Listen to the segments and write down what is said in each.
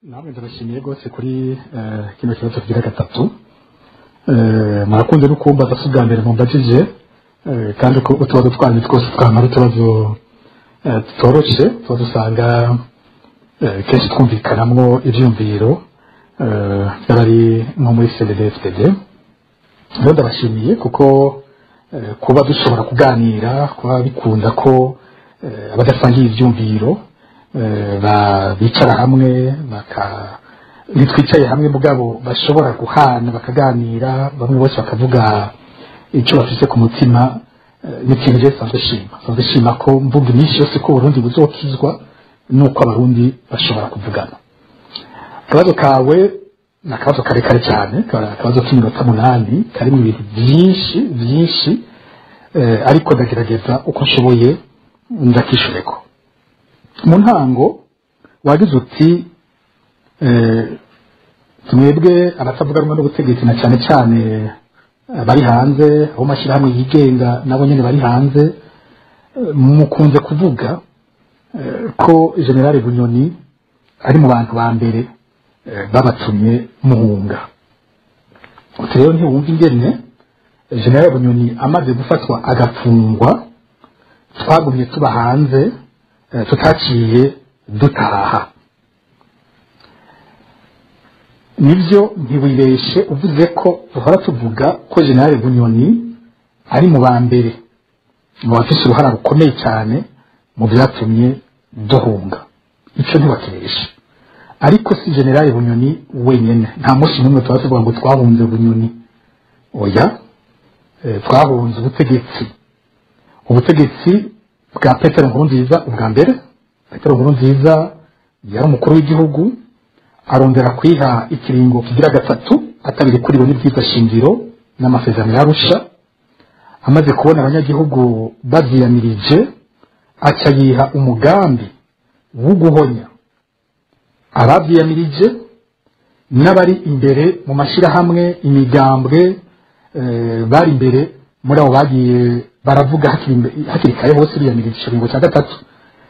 Namwe ndabashimiye rwose kuri kino kibazo kigira gatatu. Murakunze no kumbaza, si ubwa mbere mumbajije, kandi ko utubazo twanyu twose twamara utubazo tutoroshe, tuba dusanga kenshi twumvikanamwo ivyumviro by'abari nko muri CNDD-FDD. Rero ndabashimiye kuko kuba dushobora kuganira, kuba bikunda ko abadasangiye ivyumviro bicara hamwe, baka ntitwicaye hamwe mugabo bashobora guhana, bakaganira, bamwe bose bakavuga icyo bafise ku mutima. Ni ikintu je sanzwe shima, sanzwe shima ko mvuga iminsi yose ko Uburundi buzokizwa nuko Abarundi bashobora kuvugana. Akabazo kawe ni akabazo karekare cyane, akabazo k'iminota 8 karimo ibintu byinshi byinshi, ariko ndagerageza uko nshoboye ndakishureko. Mu ntango wagize uti twebwe abatavuga rumwe n'ubutegetsi, na cyane cyane bari hanze, aho mashyirahamwe yigenga nabo nyene bari hanze, mukunze kuvuga ko General Bunyoni ari mu bantu ba mbere babatumye muhunga. Uti rero ntiwumva ingene General Bunyoni amaze gufatwa agafungwa twagumye tuba hanze, tutaciye dutaha. Nibyo, ntiwibeshe uvuze ko duhora tuvuga ko General Bunyoni ari mu ba mbere mu bafise uruhara rukomeye cyane mu byatumye duhunga. Icyo ntiwakibeshe, ariko si General Bunyoni wenyine. Nta munsi n'umwe tuba tuvuga ngo twahunze Bunyoni, oya. Twahunze ubutegetsi, ubutegetsi bwa Petero Nkurunziza. Ubwa mbere Petero Nkurunziza yari umukuru w'igihugu, arondera kwiha ikiringo kigira gatatu atabiri kuri n'ibyiza shingiro n'amasezerano y'Arusha. Amaze kubona abanyagihugu bavyiyamirije, aca yiha umugambi wo guhonya abavyiyamirije n'abari imbere mu mashirahamwe, imigambwe, bari imbere muri abo bagiye baravuga hakiri kare hose biyamirije ikiringo cya gatatu,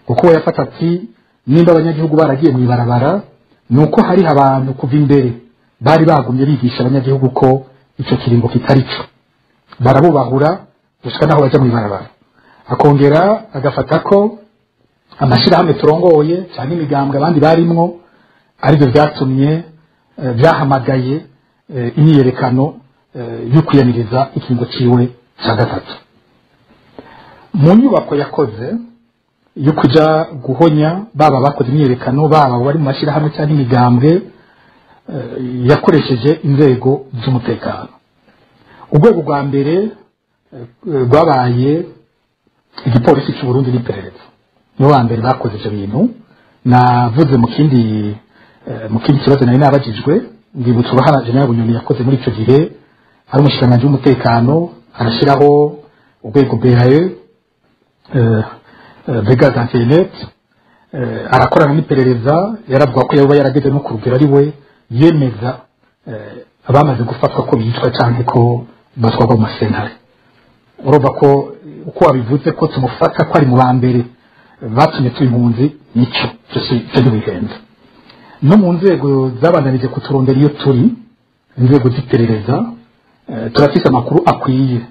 kuko we yafata ati nimba abanyagihugu baragiye mu ibarabara nuko hari abantu kuva imbere bari bagumye bigisha abanyagihugu ko ico kiringo kitari cyo, barabubahura gushika naho baja mu ibarabara. Akongera agafata ko amashirahamwe turongoye cyane, imigambwe abandi barimwo, aribyo byatumye byahamagaye imyiyerekano yo kwiyamiriza ikiringo ciwe cya gatatu. Mu nyubako yakoze yo kuja guhonya baba bakoze imyiyerekano, baba bari mu mashirahamwe cyangwa imigambwe, yakoresheje inzego z'umutekano. Urwego rwa mbere rwabaye igipolisi cy'u Burundi n'iperereza, nibo ba mbere bakoze ivyo bintu. Navuze mu kindi kibazo nari nabajijwe, ndibutsa uruhara General Bunyoni yakoze muri ico gihe ari umushikiranganji w'umutekano, arashiraho urwego BAE, brigade internet, arakorana n'iperereza. Yaravuga ko yaba yarageze no ku rugero ari we yemeza abamaze gufatwa ko bicwa canke ko batwarwa mu masentare. Urumva ko uko wabivuze ko tumufata ko ari mu ba mbere batumye tuba impunzi, nico cyo ntibihenze. No mu nzego zabandanije kuturondera iyo turi, inzego z'iperereza, turafise amakuru akwiye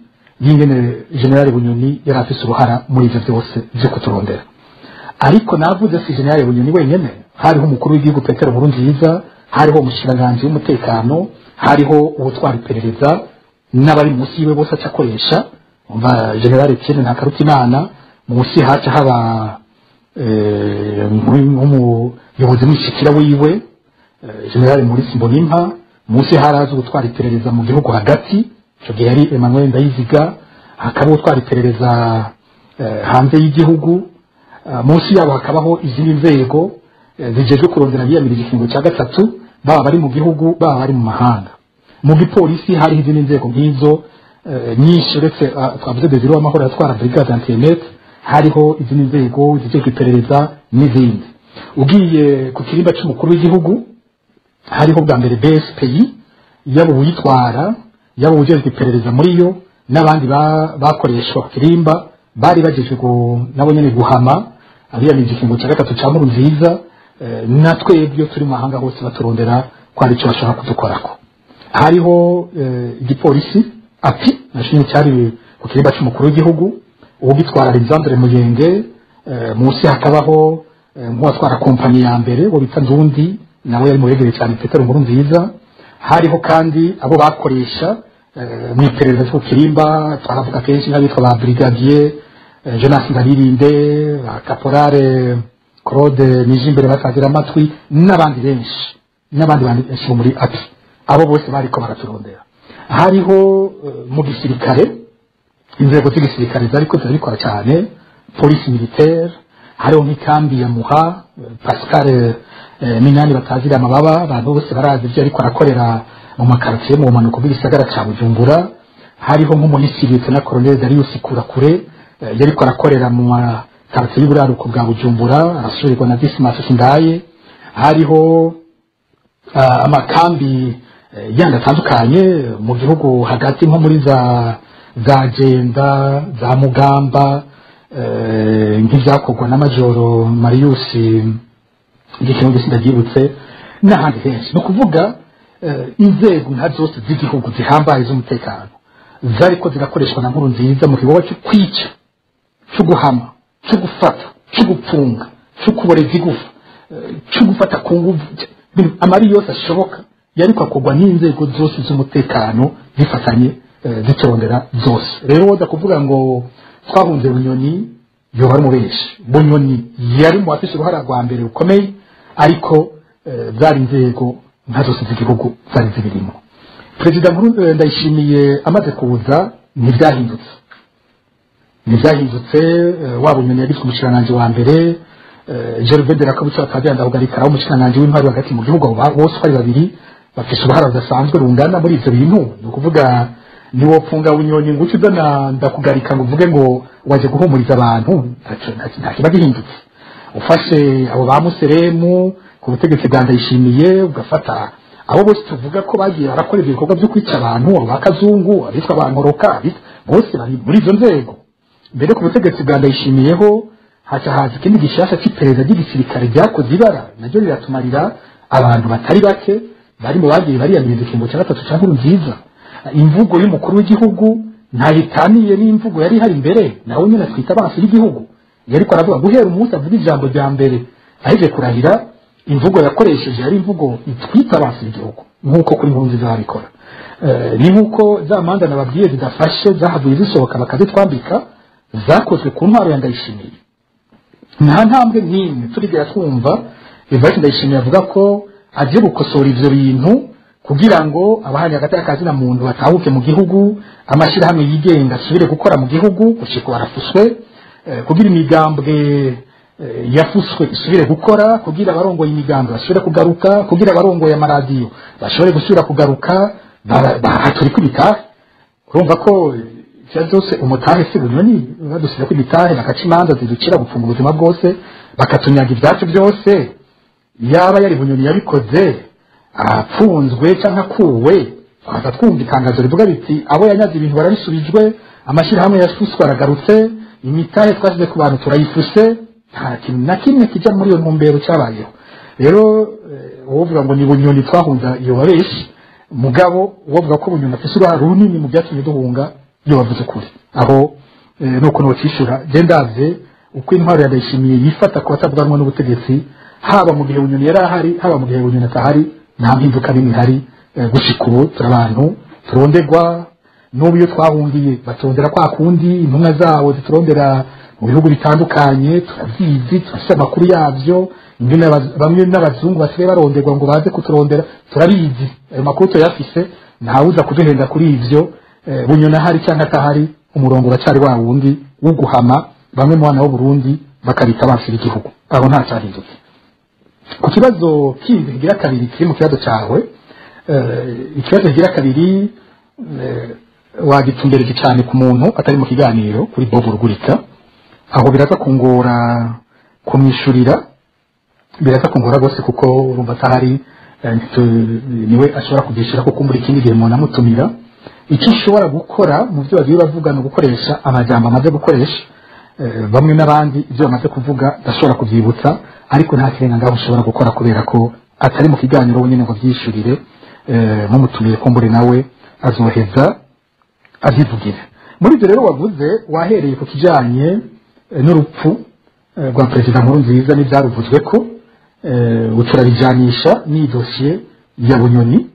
y'ingene General Bunyoni yari afise uruhara muri ivyo byose vyo kuturondera. Ariko navuze si General Bunyoni wenyene, hariho umukuru w'igihugu Petero Nkurunziza, hariho umushikiranganji w'umutekano, hariho uwutwara iperereza n'abari munsi yiwe bose acakoresha. Umva General Etienne Ntakarutimana, munsi haca haba nk'umuyobozi mwishikira wiwe General Maurice Mbonimpa, munsi haraza gutwara iperereza mu gihugu hagati, ico gihe yari Emmanuel Ndayiziga, hakaba utwara iperereza hanze y'igihugu, munsi yabo hakabaho izindi nzego zijejwe kurondera abiyamirije ikiringo cya gatatu, baba bari mu gihugu baba bari mu mahanga. Mu gipolisi hari izindi nzego nk'izo nyinshi, uretse twavuze Desire Uwamahoro yatwara brigade internet, hariho izindi nzego zijejwe iperereza n'izindi. Ugiye ku kirimba c'umukuru w'igihugu hariho bwa mbere BSPI, yaba uwitwara, yaba ujejwe iperereza muri yo, n'abandi bakoreshwa ku kirimba bari bagejwe nabo nyene guhama abiyamirije ikiringo cya gatatu ca Nkurunziza. Na twebwe turi mu mahanga hose baturondera ko hari icyo bashaka kudukorako. Hariho igipolisi API nashimye cyari ku kirimba cy'umukuru w'igihugu, uwugitwara Alexandre Muyenge, munsi hakabaho nk'uwatwara kompanyi ya mbere wo bita Ndundi, nawe yari mubegereye cyane Petero Nkurunziza. Hariho kandi abo bakoresha mu iperereza ryo ku kirimba, twaravuga kenshi nk'abitwa ba Brigadier Jonas Ndabirinde, ba Caporale Claude Nijimbere batagira amatwi, n'abandi benshi n'abandi bandi benshi bo muri API. Abo bose bariko baraturondera. Hariho mu gisirikare, inzego z'igisirikare zariko zirabikora cyane, police militaire. Hariho nk'ikambi ya Muha, Pascal Minani batazira amababa, abantu bose barazi ibyo ariko arakorera mu makartier mu bumanuko bw'igisagara ca Bujumbura. Hariho nk'umunisitiri Lieutenant Colonel Darius Kurakure, yariko arakorera mu makartier y'uburaruko bwa Bujumbura, arasurirwa na Dismas Sindaye. Hariho amakambi yandi atandukanye mu gihugu hagati, nko muri za Jenda, za Mugamba, nk'ivyakorwa na Majoro Marius igikintu sindabyibutse, n'ahandi henshi. Ni ukuvuga inzego nka zose z'igihugu zihambaye z'umutekano zariko zirakoreshwa na Nkurunziza mu gikorwa cyo kwica, cyo guhama, cyo gufata, cyo gupfunga, cyo kuboreza igufa, cyo gufata ku nguvu, amabi yose ashoboka yariko akorwa n'inzego zose z'umutekano zifatanye, ziturondera zose. Rero woza kuvuga ngo twahunze Bunyoni, yoba ari umubeshi. Bunyoni yari mu bafise uruhara rwa mbere rukomeye, ariko zari inzego nka zose z'igihugu zari zibirimo. Perezida Nkuru Ndayishimiye amaze kuza ntibyahindutse, ntibyahindutse. Waba Bunyoni yagizwe umushikiranganji wa mbere, Gervais Nderakobuca akaba ndahugarika umushikiranganji w'intwari hagati mu gihugu, abo bose uko ari babiri bafise uruhara rudasanzwe rungana muri ivyo bintu. Ni ukuvuga niwopfunga Bunyoni ngo uce uzana Ndakugarika ngo uvuge ngo waje guhumuriza abantu, nta kiba gihindutse. Ufashe abo ba Museremu ku butegetsi bwa Ndayishimiye, ugafata abo bose tuvuga ko bagiye barakora ibyo bikorwa byo kwica abantu, abo ba Kazungu, abitwa ba Nkoroka, bose bari muri izo nzego. Mbere ku butegetsi bwa Ndayishimiyeho haca haza ikindi gishasha cy'iperereza ry'igisirikare ryakoze ibara, naryo riratumarira abantu batari bake bari mu bagiye bariyamiriza ikiringo cya gatatu cya Nkurunziza. Imvugo y'umukuru w'igihugu ntayitaniye n'imvugo yari ihari imbere, nawe nyine atwita abansi b'igihugu. Yariko aravuga guhera umunsi avuga ijambo rya mbere aheje kurahira, imvugo yakoresheje yari imvugo itwita abansi b'igihugu nk'uko kuri Nkurunziza babikora. Ni nk'uko za manza nababwiye zidafashe zahavuye zisohoka bakazitwambika, zakozwe ku ntwaro ya Ndayishimiye. Nta ntambwe n'imwe turigera twumva Evariste Ndayishimiye avuga ko agiye gukosora ivyo bintu kugira ngo abahanye hagati y'akazina muntu batahuke mu gihugu, amashirahamwe yigenga asubire gukora mu gihugu gushika barafuswe, kugira imigambwe yafuswe isubire gukora, kugira abarongoye imigambwe basubire kugaruka, kugira abarongoye amaradiyo bashobore gusubira kugaruka. Bahaturika ibitahe. Urumva ko ivyo byose umutahe si Bunyoni, badusubira ko ibitahe bakaca imanza ziducira gupfunga ubuzima bwose, bakatunyaga ibyacu byose. Yaba yari Bunyoni yabikoze apfunzwe cyangwa akuwe, twaza twumva itangazo rivuga riti abo yanyaze ibintu barabisubijwe, amashyirahamwe yafuswe aragarutse, imitahe twashyize ku bantu turayifuse. Nta kintu na kimwe kijya muri iyo ntumbero cyabayeho. Rero uwovuga ngo ni Bunyoni twahunze yoba benshi, mugabo uwovuga ko Bunyoni afise uruhara runini mu byatumye duhunga iyo bavuze ukuri. Aho nuko nocishura je ndavye uko intwaro ya Ndayishimiye yifata ku batavuganwa n'ubutegetsi, haba mu gihe Bunyoni yari ahari, haba mu gihe Bunyoni atahari, nta mpinduka n'imwe ihari. Gushika ubu turi abantu turondegwa, n'ubu iyo twahungiye baturondera kwa kundi intumwa zabo ziturondera mu bihugu bitandukanye, turabyizi, turafise amakuru yavyo. Bamwe n'abazungu basigaye baronderwa ngo baze kuturondera, turabizi, ayo makuru tuyafise, ntawuza kuduhenda kuri ivyo. Bunyoni ahari cyangwa atahari, umurongo uracari wa wundi wo guhama bamwe mu bana b'u Burundi bakabita abansi b'igihugu. Aho nta cyahindutse. Ku kibazo kindi kigira kabiri kiri mu kibazo cyawe, ikibazo kigira kabiri wagitumbereje cyane ku muntu atari mu kiganiro kuri Bob Rugurika, aho biraza kungora kumwishurira, biraza kungora rwose kuko urumva atahari, niwe ashobora kubyishura kuko muri ikindi gihe umuntu amutumira. Icyo ushobora gukora mu byo bagiye bavuga ni ugukoresha amajambo amaze gukoresha. Bamwe n'abandi ibyo bamaze kuvuga ndashobora kubyibutsa, ariko nta kirenga ngaho ushobora gukora kubera ko atari mu kiganiro wenyine ngo byishurire. Mumutumiye kumbure nawe azoheza abyivugire. Muri ibyo rero wavuze, wahereye ku kijanye n'urupfu rwa Perezida Nkurunziza n'ibyaruvuzwe ko uturabijanisha n'iyi dosiye ya Bunyoni.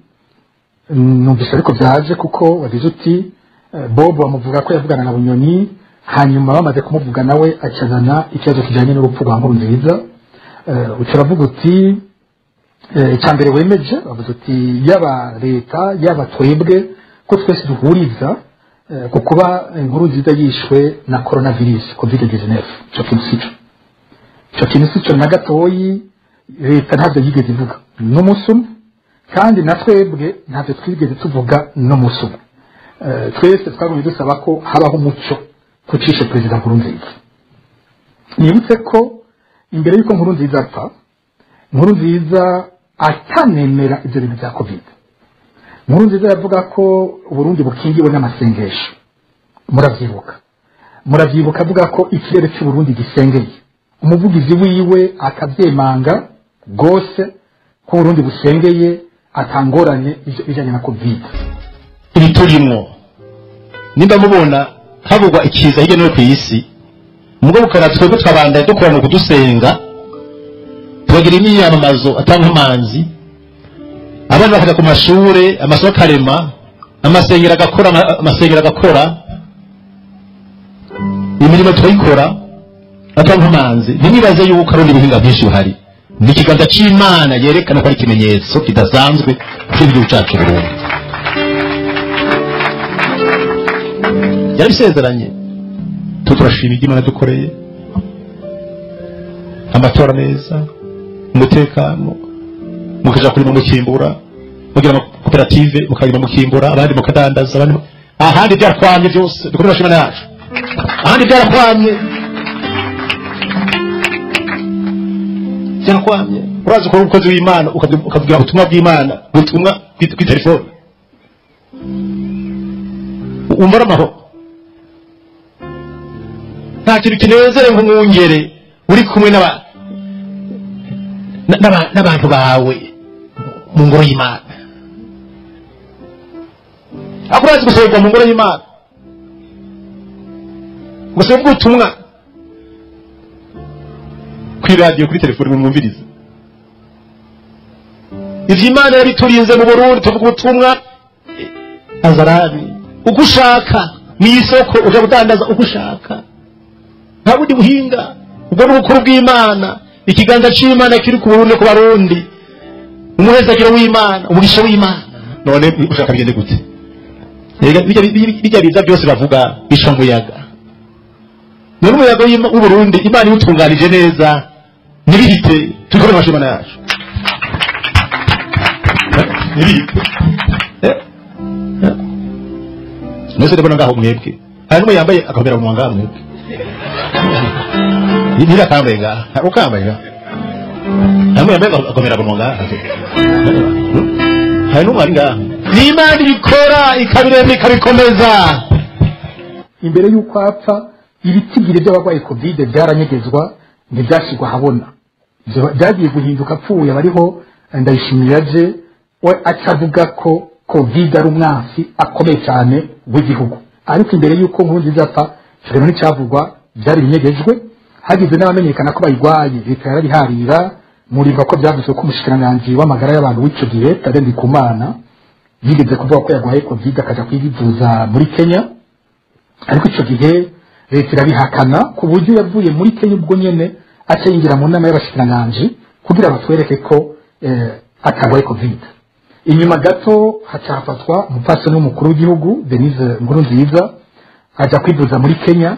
Numvise ariko byaje kuko wagize uti Bob bamuvuga ko yavugana na Bunyoni, hanyuma bamaze kumuvuga nawe acazana ikibazo kijanye n'urupfu rwa Nkurunziza. Uturavuga uti icya mbere wemeje, bavuze uti yaba leta yaba twebwe ko twese duhuriza ku kuba Nkurunziza yishwe na coronavirus, COVID-19. Ico kintu sico, ico kintu sico na gatoyi. Leta ntabyo yigeze ivuga n'umunsi umwe, kandi na twebwe ntabyo twigeze tuvuga n'umunsi umwe. Twese twagumye dusaba ko habaho umuco kucishe Perezida Nkurunziza. Nibutse ko imbere y'uko Nkurunziza apfa, Nkurunziza atanemera ibyo bintu bya COVID. Nkurunziza yavuga ko Uburundi bukingiwe n'amasengesho. Muravyibuka, muravyibuka avuga ko ikirere cy'Uburundi gisengeye, umuvugizi wiwe akavyemanga rwose ko Uburundi busengeye, atangoranye ivyo bijanye na COVID. Ibi turimwo, nimba mubona havugwa ikiza hirya no hino ku isi, mugabo ukara twebwe twabandanye dukorana kudusenga, tukagira imyiyamamazo atankomanzi, abana bakaja ku mashure, amasoko akarema, amasengero agakora, amasengero agakora, imirimo tukayikora atankomanzi. Ntimwibaze yuko ari ubuhinga bwinshi buhari, ni ikiganza c'Imana yerekana ko ari ikimenyetso kidasanzwe cy'igihugu cyacu Burundi. Yarabisezeranye. Turashima ibyo Imana dukoreye, amatora meza, umutekano, mukaja kurima mukimbura, mugira amakoperative mukarima mukimbura, abandi mukadandaza, abandi ahandi byarakwamye byose. Dukorera Imana yacu, ahandi byarakwamye, byarakwamye. Urazi ukora umukozi w'Imana, ukavugira ubutumwa bw'Imana, ubutumwa kuri telefone, wumva ari amahoro. Nta kintu kinezere nk'umwungere uri kumwe n'abantu bawe mu ngoro y'Imana. Ako urazi gusohoka mu ngoro y'Imana gusa ubutumwa kuri radiyo, kuri telefone, mumwumvirize ivyo Imana yabiturinze mu Burundi. Tuvuga ubutumwa azarabi uko ushaka, mw'isoko uja kudandaza uko ushaka, nta bundi buhinga. Ubwo ni ubukuru bw'Imana, ikiganza c'Imana kiri ku Burundi, ku Barundi, umuhezagiro w'Imana, umugisha w'Imana. None ushaka bigende gute? Bijya biza byose bavuga bica umuyaga. None umuyaga w'Uburundi Imana iwutunganije neza ntibihite, turikore amashimana yacu ntibihite. Mwese ndabona ngaho mwebwe hari n'umwe yambaye agahobera mu ngaho mwebwe ntirakambaye ngaha, ukambaye ngaha, hari n'umwe yambaye agahobera mu ngaha, hari n'umwe ari ngaha. Ni Imana ibikora, ikabirema, ikabikomeza. Imbere y'uko apfa, ibitigiri by'abarwayi COVID byaranyegezwa, ntibyashyirwa ahabona. Byagiye guhinduka apfuye, abariho Ndayishimiye aje we acavuga ko COVID ari umwansi akomeye cyane w'igihugu. Ariko imbere y'uko Nkurunziza apfa, icyo kintu nticyavugwa, byari binyegejwe. Hagize n'abamenyekana ko bayirwaye, leta yarabiharira. Muribuka ko byavuzwe ko umushikiranganji w'amagara y'abantu w'icyo gihe, Tade Ndikumana, yigeze kuvuga ko yarwaye COVID akaja kwivuza muri Kenya, ariko icyo gihe leta irabihakana, ku buryo yavuye muri Kenya ubwo nyene aca yinjira mu nama y'abashikiranganji kugira batwereke ko atarwaye COVID. Inyuma gato haca hafatwa umupfasoni w'umukuru w'igihugu Denise Nkurunziza, aja kwivuza muri Kenya.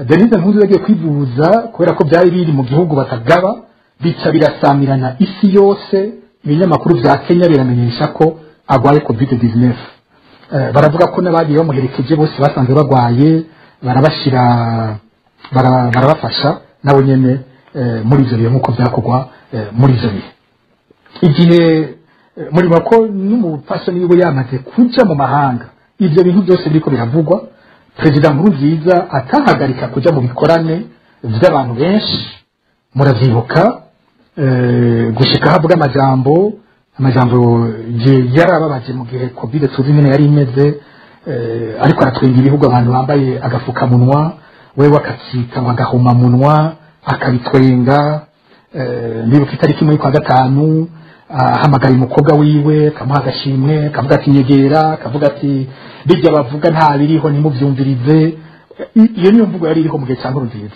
Denise Nkurunziza agiye kwivuza, kubera ko byari biri mu gihugu batagaba, bica birasamirana isi yose, ibinyamakuru vya Kenya biramenyesha ko agwaye COVID-19. Baravuga ko n'abagiye bamuherekeje bose basanzwe bagwaye, barabashira, barabafasha nabo nyene muri ivyo bihe, nk'uko vyakorwa muri ivyo bihe. Igihe muri ko n'umupfasoni wiwe yamaze kuja mu mahanga, ivyo bintu byose biriko biravugwa, Perezida Nkurunziza atahagarika kujya mu bikorane vy'abantu benshi. Muravyibuka gushika havuga amajambo yarababaje mu gihe Covid tuzi nyene yari imeze, ariko aratwenga ibihugu abantu bambaye agafukamunwa, wewe akakita ngo agahomamunwa, akabitwenga. Ndibuka itariki imwe y'ukwa gatanu ahamagara umukobwa wiwe, akamuha agashimwe, akavuga ati nyegera, akavuga ati bijya bavuga nta biriho ntimuvyumvirize. Iyo niyo mvugo yari iriho mu gihe cya Nkurunziza.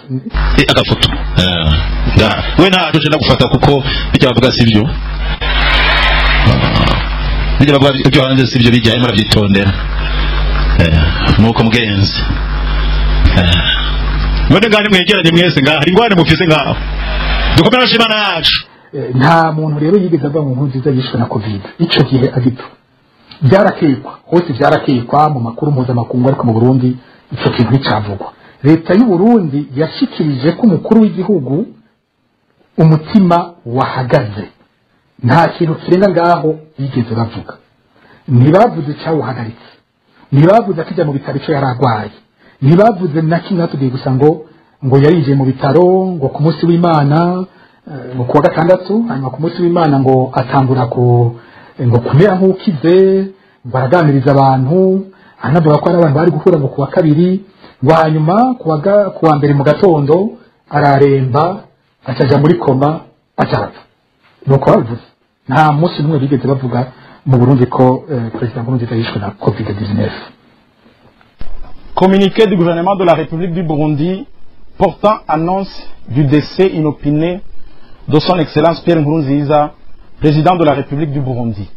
Agafoto we nta tuje gufata kuko bijya bavuga sivyo, bijya bavuga ibyo hanze sivyo, bijya murabyitondera nuko mugenzi none ngani mwegeranye mwese ngaha ingwane mufise ngaho dukomera shimana yacu. Nta muntu rero yigeze ava mu Nkurunziza yishwe na Covid ico gihe agipfa. Byarakekwa hose, byarakekwa mu makuru mpuzamakungu, ariko mu Burundi ico kintu nticavugwa. Leta y'u Burundi yashikirije ko umukuru w'igihugu umutima wahagaze, nta kintu kirenga ngaho yigeze bavuga. Ntibavuze icyawuhagaritse, ntibavuze akijya mu bitaro ico yaragwaye, ntibavuze na kimwe, batubwiye gusa ngo yarinjiye mu bitaro ngo ku munsi w'Imana, ngo kuwa gatandatu, hanyuma ku munsi w'Imana ngo atangura ngo kumera nk'ukize, ngo araganiriza abantu, anavuga ko ari abantu bari guhura ngo kuwa kabiri, ngo hanyuma kuwa mbere mu gatondo araremba acaja muri koma acarapfa. Nuko babivuze, nta munsi n'umwe bigeze bavuga mu Burundi ko Perezida Nkurunziza yishwe na Covid-19. Communiqué du gouvernement de la République du Burundi portant annonce du décès inopiné de son Excellence Pierre Nkurunziza, président de la République du Burundi.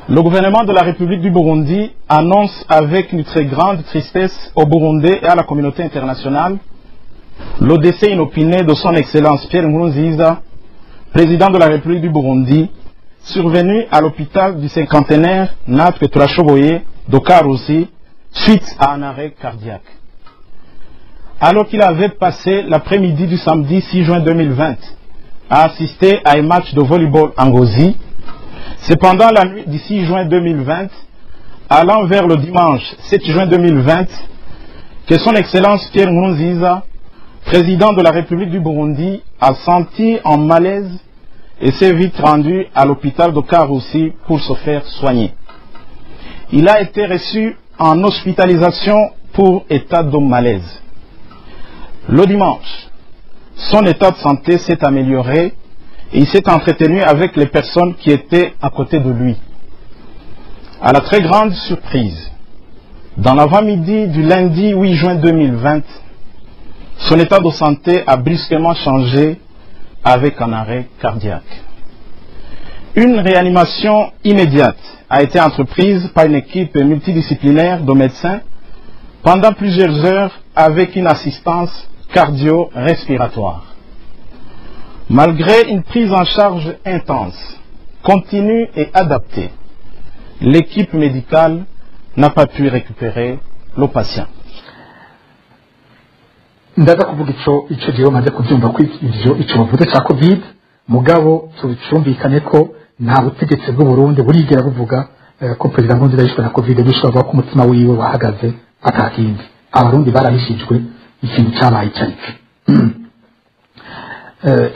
Le gouvernement de la République du Burundi annonce avec une très grande tristesse aux Burundais et à la communauté internationale le décès inopiné de son Excellence Pierre Nkurunziza, président de la République du Burundi, survenu à l'hôpital du cinquantenaire Natwe Turashoboye de Karusi suite à un arrêt cardiaque. Alors qu'il avait passé l'après-midi du samedi 6 juin 2020 à assister à un match de volleyball en Ngozi, c'est pendant la nuit du 6 juin 2020, allant vers le dimanche 7 juin 2020, que son Excellence Pierre Nkurunziza, président de la République du Burundi, a senti un malaise et s'est vite rendu à l'hôpital de Karusi pour se faire soigner. Il a été reçu en hospitalisation pour état de malaise. Le dimanche, son état de santé s'est amélioré et il s'est entretenu avec les personnes qui étaient à côté de lui. À la très grande surprise, dans l'avant-midi du lundi 8 juin 2020, son état de santé a brusquement changé avec un arrêt cardiaque. Une réanimation immédiate a été entreprise par une équipe multidisciplinaire de médecins pendant plusieurs heures avec une assistance cardio-respiratoire. Malgré une prise en charge intense, continue et adaptée, l'équipe médicale n'a pas pu récupérer le patient. Ndaza kuvuga ico gihe maze kubyumva ko ivyo ico bavuze ca Covid, mugabo tubicumvikane ko nta butegetsi bw'u Burundi burigera buvuga ko Perezida Nkurunziza yishwe na Covid, bishobora ko umutima wiwe wahagaze atakindi. Abarundi barahishijwe ikintu cyabaye cyaricyo.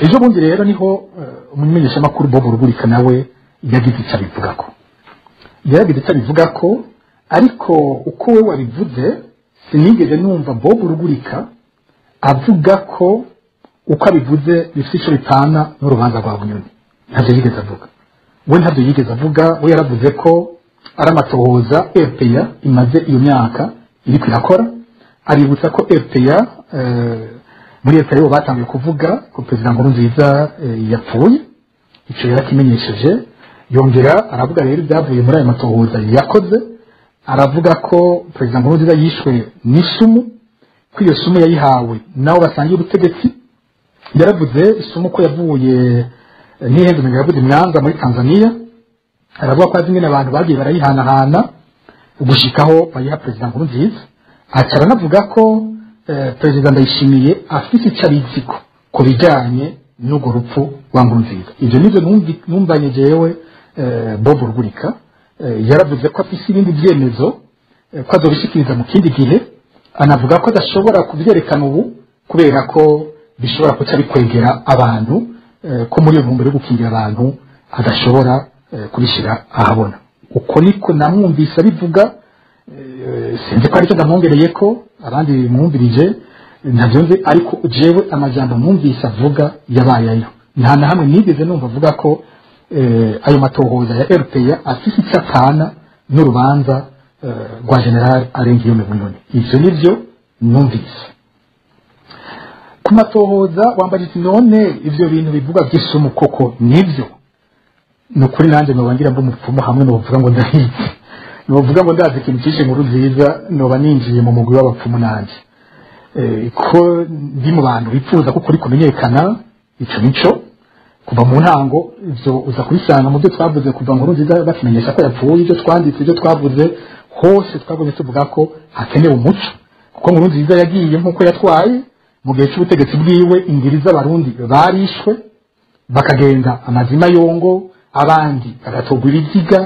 Ejo bundi rero niho umumenyeshamakuru Bob Rugurika nawe yagize icyo abivugako, ariko uko we wabivuze sinigeze numva Bob Rugurika avuga ko uko abivuze bifite icyo bitana n'urubanza rwa Bunyoni. Ntabyo yigeze avuga, we ntabyo yigeze avuga. We yaravuze ko ari amatohoza RPA imaze iyo myaka iriko irakora, aributsa ko RPA muri RPA bo batangiye kuvuga ko Perezida Nkurunziza yapfuye, icyo yarakimenyesheje. Yongera aravuga rero ibyavuye muri ayo matohoza yakoze, aravuga ko Perezida Nkurunziza yishwe n'isumu, ko iyo sumu yayihawe nabo basangiye ubutegetsi. Yaravuze isumu ko yavuye ntihenze, yavuze Mwanza muri Tanzania, aravuga ko zimwe n'abantu bagiye barayihanahana gushikaho bayiha Perezida Nkurunziza. Aca aranavuga ko Perezida Ndayishimiye afite icyo abiziko ku bijyanye n'urwo rupfu rwa Nkurunziza. Ibyo nibyo numvanye jewe Bob Rugurika. Yaravuze ko afise ibindi byemezo ko azobishikiriza mu kindi gihe, anavuga ko adashobora kubyerekana ubu kubera ko bishobora kuca bikwegera abantu, ko muri iyo ntumbero yo gukingira abantu adashobora kubishyira ahabona. Uko niko namwumvise abivuga, sinzi ko aricyo ndamwongereye ko abandi bimwumvirije ntabyo nzi, ariko jewe amajambo mwumvise avuga yabaye ayo. Nta na hamwe nigeze numva avuga ko ayo matohoza ya RPA afise icyo apfana n'urubanza rwa General Alain Guillaume Bunyoni. Ivyo nivyo numvise. Ku matohoza wambaje ati none ivyo bintu bivuga by'isumu koko nivyo? Ni ukuri nanjye noba ngira mbe umupfumu hamwe novuga ngo ndabizi, novuga ngo ndazi ikintu cyishe inkuru nziza, noba ninjiye mu mugwi w'abapfumu nanjye. Ko ndi mu bantu bifuza ko ukuri kumenyekana, ico nico kuva mu ntango ivyo uza kubisanga mu byo twavuze kuva nkuru nziza batumenyesha ko yapfuye, ibyo twanditse, ibyo twavuze hose twagumye tuvuga ko hakenewe umuco, kuko nkuru nziza yagiye nk'uko yatwaye mu gihe cy'ubutegetsi bwiwe, ingiri z'abarundi barishwe bakagenda amazima yongo, abandi bagatogwa ibiziga,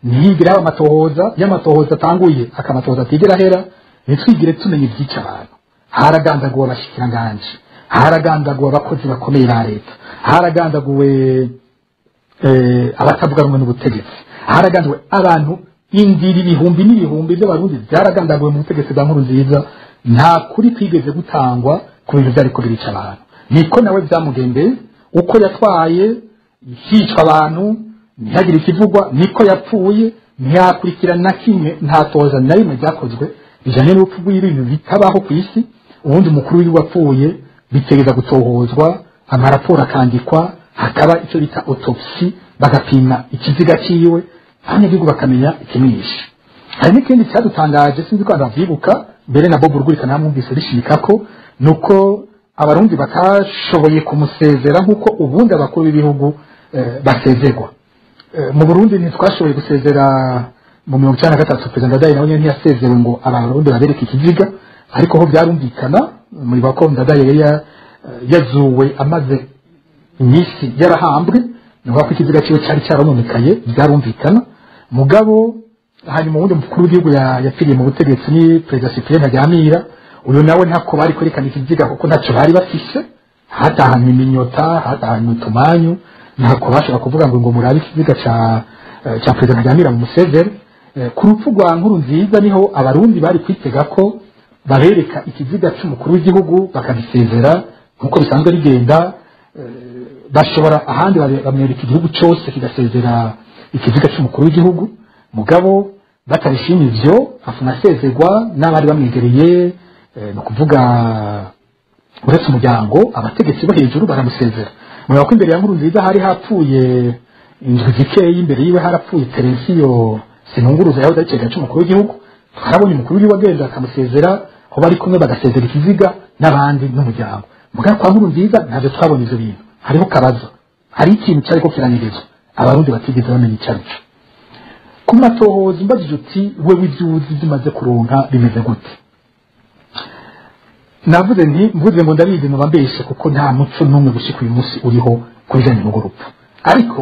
ntihigire haba amatohoza, iyo amatohoza atanguye akamatohoza atigera ahera, ntitwigire tumenya ibyica abantu. Haragandaguwe abashikiranganji, haragandaguwe abakozi bakomeye ba leta, haragandaguwe abatavuga rumwe n'ubutegetsi, haragandaguwe abantu indiri ibihumbi n'ibihumbi by'abarundi byaragandaguwe mu butegetsi bwa nkuru nziza. Nta kuri kwigeze gutangwa ku bintu byariko birica abantu. Niko nawe byamugendeye, uko yatwaye hicwa abantu ntihagire ikivugwa, niko yapfuye ntiyakurikira na kimwe, nta toza na rimwe ryakozwe bijanye n'urupfu rw'ibintu bitabaho ku isi. Ubundi umukuru w'igihugu apfuye bitegeza gutohozwa, amaraporo akandikwa, hakaba icyo bita autopsy, bagapima ikiziga ciwe, abanyagihugu bakamenya ikimwishe. Hari n'ikindi cyadutangaje, sinzi ko abantu bavyibuka, mbere na Bob Rugurika namwumvise bishimika ko nuko abarundi batashoboye kumusezera nk'uko ubundi abakuru b'ibihugu basezerwa. Mu Burundi ntitwashoboye gusezera mu 1993, Perezida Ndadaye nawe ntiyasezewe ngo abarundi babereke ikiziga, ariko ho byarumvikana muri bako Ndadaye yari yazuwe amaze iminsi yarahambwe, ni ukuvuga ko ikiziga ciwe cyari cyarononekaye, byarumvikana. Mugabo hanyuma uwundi mukuru w'igihugu yapfiriye mu butegetsi ni Perezida Cyprien Ntaryamira, uyu nawe ntako bari kwerekana ikiziga kuko ntacyo bari bafise, hatahanywe iminyota, hatahanywe utumanyu, ntako bashobora kuvuga ngo murabe ikiziga ca Perezida Ntaryamira mu musezere. Ku rupfu rwa nkuru nziza niho abarundi bari kwitega ko babereka ikiziga c'umukuru w'igihugu bakagisezera nkuko bisanzwe bigenda, bashobora ahandi bamwereka igihugu cyose kigasezera ikiziga c'umukuru w'igihugu, mugabo batabishimye ivyo afuna asezerwa n'abari bamwegereye, ni ukuvuga uretse umuryango abategetsi bo hejuru baramusezera. Mureba ko imbere ya nkuru nziza hari hapfuye indwi zikeyi, imbere yiwe harapfuye Terensiyo Sinunguruza yahoze ari icegera c'umukuru w'igihugu, twarabonye umukuru w'igihugu agenda akamusezera, aho bari kumwe bagasezera ikiziga n'abandi n'umuryango. Mugabo kwa nkuru nziza ntabyo twabonye ivyo bintu, hariho kabazo, hari ikintu cyariko kiranyirizwa abarundi batigeze bamenya icyo aricyo. Ku matohoza umbajije uti wewe ivyo uzi bimaze kuronka bimeze gute, navuze nti mvuze ngo ndabizi noba mbeshe kuko nta muco n'umwe gushika uyu munsi uriho ku bijanye n'urwo rupfu, ariko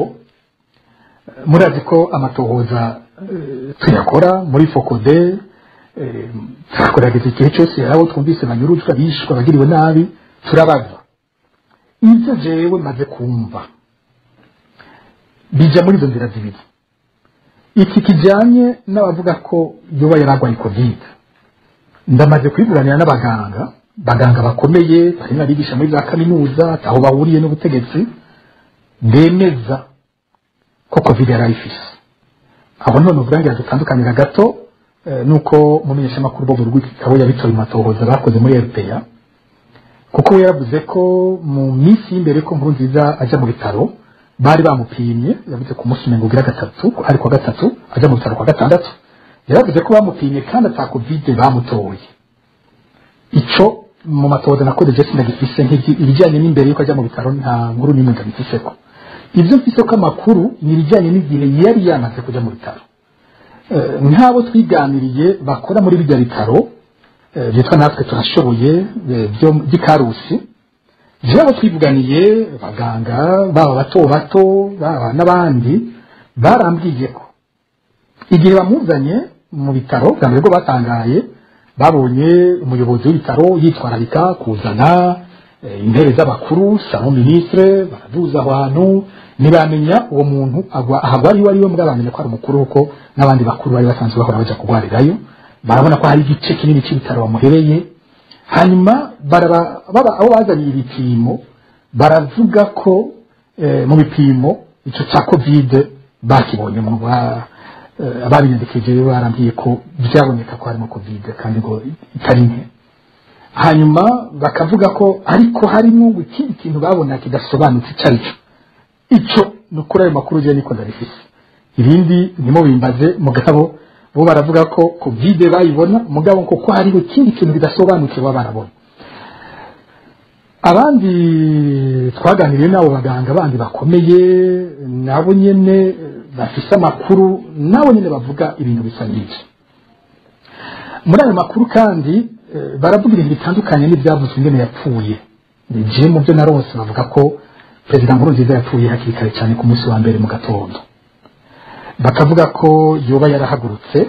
murazi ko amatohoza tuyakora muri Fokode, turakorageza igihe cyose abo twumvise banyurujwe, bishwe, abagiriwe nabi turabaza. Ivyo jewe maze kumva bija muri izo nzira zibiri. Iki kijanye n'abavuga ko yoba yaragwaye Covid, ndamaze kwiburanira n'abaganga, baganga bakomeye bari n'abigisha muri za kaminuza aho bahuriye n'ubutegetsi, bemeza ko Covid yarayifise. Aho none uburangira dutandukanira gato nuko mumenyeshamakuru Bob Rugurika aho yabitoye matohoza bakoze muri RPA, kuko we yaravuze ko mu minsi y'imbere ko nkuru nziza aja mu bitaro bari bamupimye, yavuze ku munsi umengo ugira gatatu, ari kwa gatatu aja mu bitaro kwa gatandatu, yaravuze ko bamupimye kandi ata Covid bamutoye. Ico mu matohoza nakoze je sindagifise ibijyanye n'imbere yuko aja mu bitaro nta nkuru n'imwe ndabifiseko. Ibyo mfise ko amakuru ni ibijyanye n'igihe yari yamaze kuja mu bitaro. Nk'abo twiganiriye bakora muri bijya bitaro byitwa natwe turashoboye byo by'Ikarusi, byabo twivuganiye abaganga baba bato bato baba n'abandi, barambwiye ko igihe bamuzanye mu bitaro bwa mbere bwo batangaye babonye umuyobozi w'ibitaro yitwararika kuzana intebe z'abakuru, salon ministre, baraduza aho hantu. Ntibamenya uwo muntu ahagwa ari we mbwa, bamenya ko ari umukuru kuko n'abandi bakuru bari basanzwe bahora baja kugwarirayo. Barabona ko hari igice kinini cy'ibitaro bamuhereye. Hanyuma abo bazaniye ibipimo baravuga ko mu bipimo ico cya Covid bakibonye. Mu ababinyandikije barambwiye ko byaboneka ko harimo Covid kandi ngo itari nke. Hanyuma bakavuga ko ariko harimo ikindi kintu babona kidasobanutse icyo ari cyo. Ico ni ukuri ayo makuru je niko ndabifise, ibindi ntimubimbaze. Mugabo bo baravuga ko Covid bayibona, mugabo kuko hariho ikindi kintu kidasobanutse baba barabona. Abandi twaganiriye n'abo baganga bandi bakomeye nabo nyene bafise amakuru, nabo nyene bavuga ibintu bisa n'ivyo. Muri ayo makuru kandi baravuga ibintu bitandukanye n'ibyavuzwe ingene yapfuye. Je mu byo naronse bavuga ko Perezida Nkurunziza yapfuye hakiri kare cyane ku munsi wa mbere mu gatondo. Bakavuga ko yoba yarahagurutse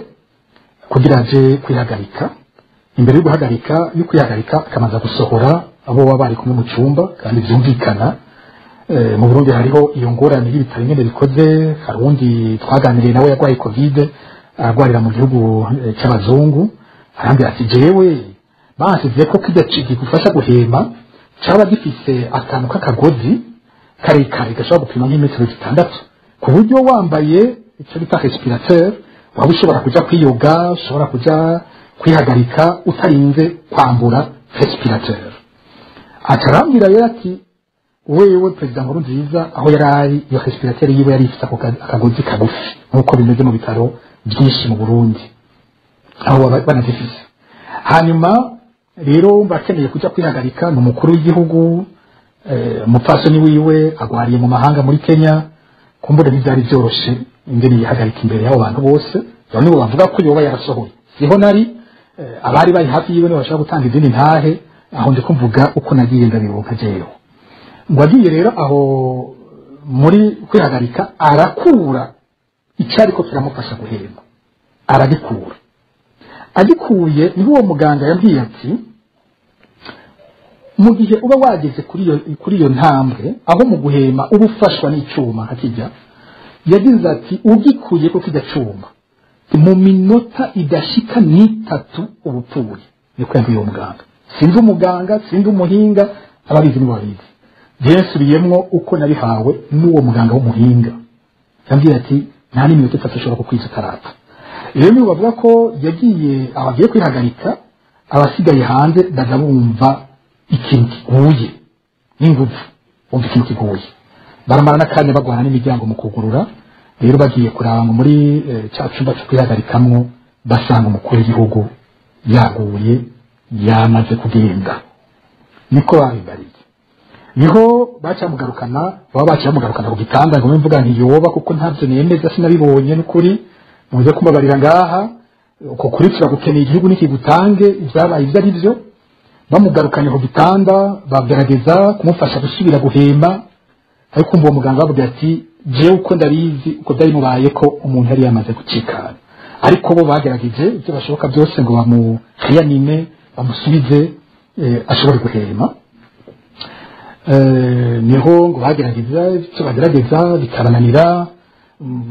kugira aje kwihagarika. Imbere yo guhagarika yo kwihagarika akamaza gusohora abo baba bari kumwe mu cyumba, kandi byumvikana. Mu Burundi hariho iyo ngorane y'ibitaro ingene bikoze. Hari uwundi twaganiriye nawe yarwaye Covid aragwarira mu gihugu cy'abazungu, arambwira ati jewe bansize ko kijya kigufasha guhema cyaba gifise akantu k'akagozi karekare gashobora gupima nk'imetero 6, ku buryo wambaye icyo bita respirateur waba ushobora kuja kwiyoga, ushobora kuja kwihagarika utarinze kwambura respirateur. Acarambwira rero ati wewe Perezida Nkurunziza aho yari ari iyo respirateur yiwe yari ifite ako akagozi kagufi nk'uko bimeze mu bitaro byinshi mu Burundi aho banazifise. Hanyuma rero bakeneye kuja kwihagarika ni umukuru w'igihugu, umupfasoni wiwe agwariye mu mahanga muri Kenya, kumbure ntibyari byoroshe ingene yihagarika imbere y'abo bantu bose. Bamwe bo bavuga ko yoba yarasohoye, siho nari, abari bari hafi yiwe nibo bashobora gutanga izindi ntahe. Aho ndi kumvuga uko nagiye ndabibuka jewe. Ngo agiye rero aho muri kwihagarika arakura icyariko kiramufasha guhema, aragikura. Agikuye niho uwo muganga yambwiye ati mu gihe uba wageze kuri iyo ntambwe aho mu guhema uba ufashwa n'icyuma hakijya, yagize ati ugikuye ko kijya cyuma mu minota idashika n'itatu uba upfuye. Niko yambwiye uwo muganga. Sinzi umuganga, sinzi umuhinga, ababizi nibo babizi. Jewe nsubiyemwo uko nabihawe n'uwo muganga w'umuhinga, yambwiye ati nta n'iminota itatu ushobora kukwica utarapfa. Rero nibo bavuga ko yagiye abagiye kwihagarika, abasigaye hanze baza bumva ikintu kiguye n'ingufu, bumva ikintu kiguye, baramara n'akanya bagwana n'imiryango mu kugurura. Rero bagiye kuraba ngo muri cya cyumba cyo kwihagarikamwo basanga umukuru w'igihugu yaguye yamaze kugenda, niko babimbariye. Niho bacamugarukana, baba bacamugarukana ku gitanda. Ngo mvuga nti yoba kuko ntabyo nemeza, sinabibonye n'ukuri, muze kumbabarira ngaha, uko kuri turagukeneye igihugu nikigutange ibyabaye ibyo ari byo. Bamugarukanye ku gitanda bagerageza kumufasha gusubira guhema, ariko uwo muganga bavuga ati jewe uko ndabizi uko byari mubaye ko umuntu yari yamaze gucikana. Ariko bo bagerageje ibyo bashoboka byose ngo bamuhiyanime bamusubize ashobore guhema. Niho ngo bagerageza icyo bagerageza bikabananira.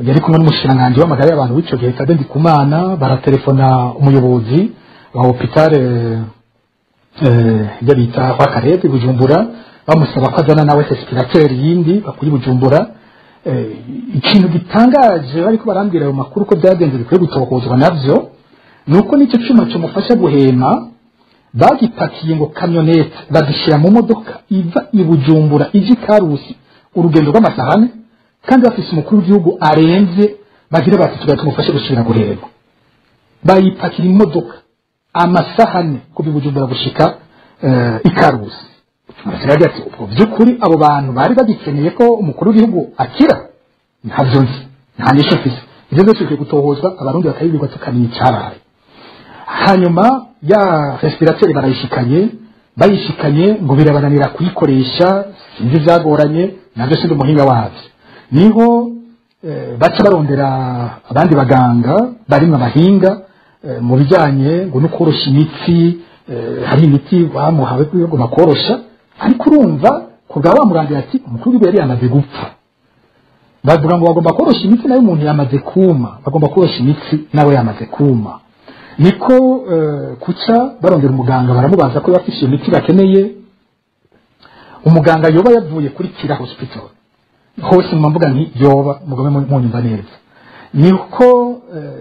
Yari kumwe n'umushikiranganji w'amagara y'abantu w'ico gihe Tade Ndikumana, baratelefona umuyobozi wa hôpital ibyo bita kwa Karebe Bujumbura, bamusaba ko azana nawe respirateur yindi bakuri Bujumbura. Ikintu gitangaje bariko barambwira ayo makuru ko byagenze bikwiye gutokozwa navyo, nuko n'icyo cyuma kimufasha guhema bagipakiye ngo kamyonete bagishyira mu modoka iva i Bujumbura ije i Karusi, urugendo rw'amasahane, kandi bafise umukuru w'igihugu aremvye, bagira bati tugaye tumufashe gusubira guhema. Bayipakira imodoka amasahane kuva i Bujumbura gushika i Karusi. Baragira ati ubwo by'ukuri abo bantu bari bagikeneye ko umukuru w'igihugu akira? Ntabyo nzi, nta nyishu mfise. Ivyo byose bikwiye gutohozwa, abarundi bakabibwirwa tukamenya icyabaye. Hanyuma ya respirateur barayishikanye, ngo birabananira kuyikoresha, sinzi ivyagoranye nabyo, sindi umuhinga wabyo. Niho baca barondera abandi baganga barimwo abahinga mu bijyanye ngo no korosha imitsi. Hari imiti bamuhawe ngo bakorosha, ariko urumva ku bwa wa muganga ati umukuru w'igihugu yari yamaze gupfa. Bavuga ngo bagomba korosha imitsi, nayo umuntu yamaze kuma, bagomba korosha imitsi nawe yamaze kuma. Niko kuca barondera umuganga, baramubaza ko bafise iyo miti bakeneye. Umuganga yoba yavuye kuri Kira Hospital hose, mu mvuga nti yoba mugabe munyumva neza. Niko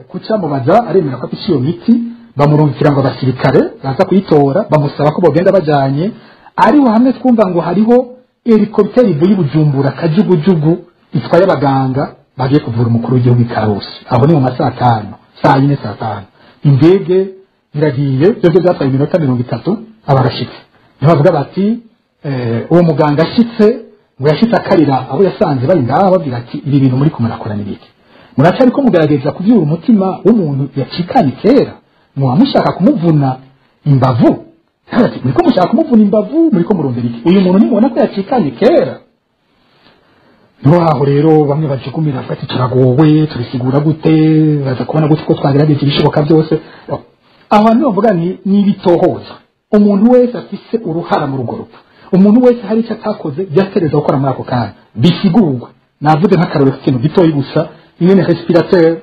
kuca mubaza, aremera ko afise iyo miti. Bamurungikira ngo abasirikare baza kuyitora, bamusaba ko bogenda bajanye. Ariho hamwe twumva ngo hariho hélicoptère ivuye i Bujumbura, kajugujugu itwaye abaganga bagiye kuvura umukuru w'igihugu i Karusi. Aho ni mu ma 5:00, 4:00, 5:00, indege iragiye. Byose byatwaye iminota 30, abarashitse. Niho bati uwo muganga ashitse, ngo yashitse akarira abo yasanze bari ngaho, babwira ati: "Ibi bintu muri kumurakora n'ibiki? Muracyari ko mugerageza kubyura umutima w'umuntu yacikanye kera? Muba mushaka kumuvuna imbavu." Ati: "Muriko mushaka kumuvuna imbavu, muriko murondera iki? Uyu muntu nimubona ko yacikanye kera." Niho rero bamwe bajugumira bati: "Turagowe, tubisigura gute? Baza kubona gute ko twagerageje ibishoboka byose?" Aho hantu bavuga ni n'ibitohoza. Umuntu wese afise uruhara mu rugo rupfu, umuntu wese hari icyo atakoze yatereza gukora muri ako kanya, bisigurwa. Navuze nk'akarorero k'ikintu gitoyi gusa, ingene respirateur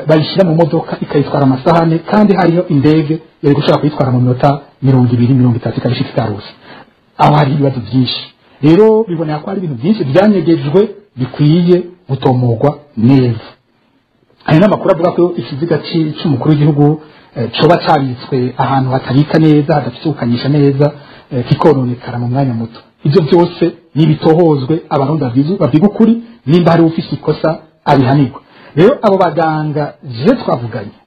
bayishyira mu modoka ikayitwara amasahane, kandi hariho indege yari gushobora kuyitwara mu minota 20, 30, ikabishika ikarusa. Aho hari ibibazo byinshi. Rero biboneka ko hari ibintu byinshi byanyegejwe bikwiye gutomogwa neza. Hari n'amakuru avuga ko ikiziga cy'umukuru w'igihugu coba cyabitswe ahantu hatabika neza, hadafite ukanyisha neza, kikononekara mu mwanya muto. Ibyo byose nibitohozwe, abarundi babiga ukuri. Nimba hari ufise ikosa, abihanirwa. Rero abo baganga je twavuganye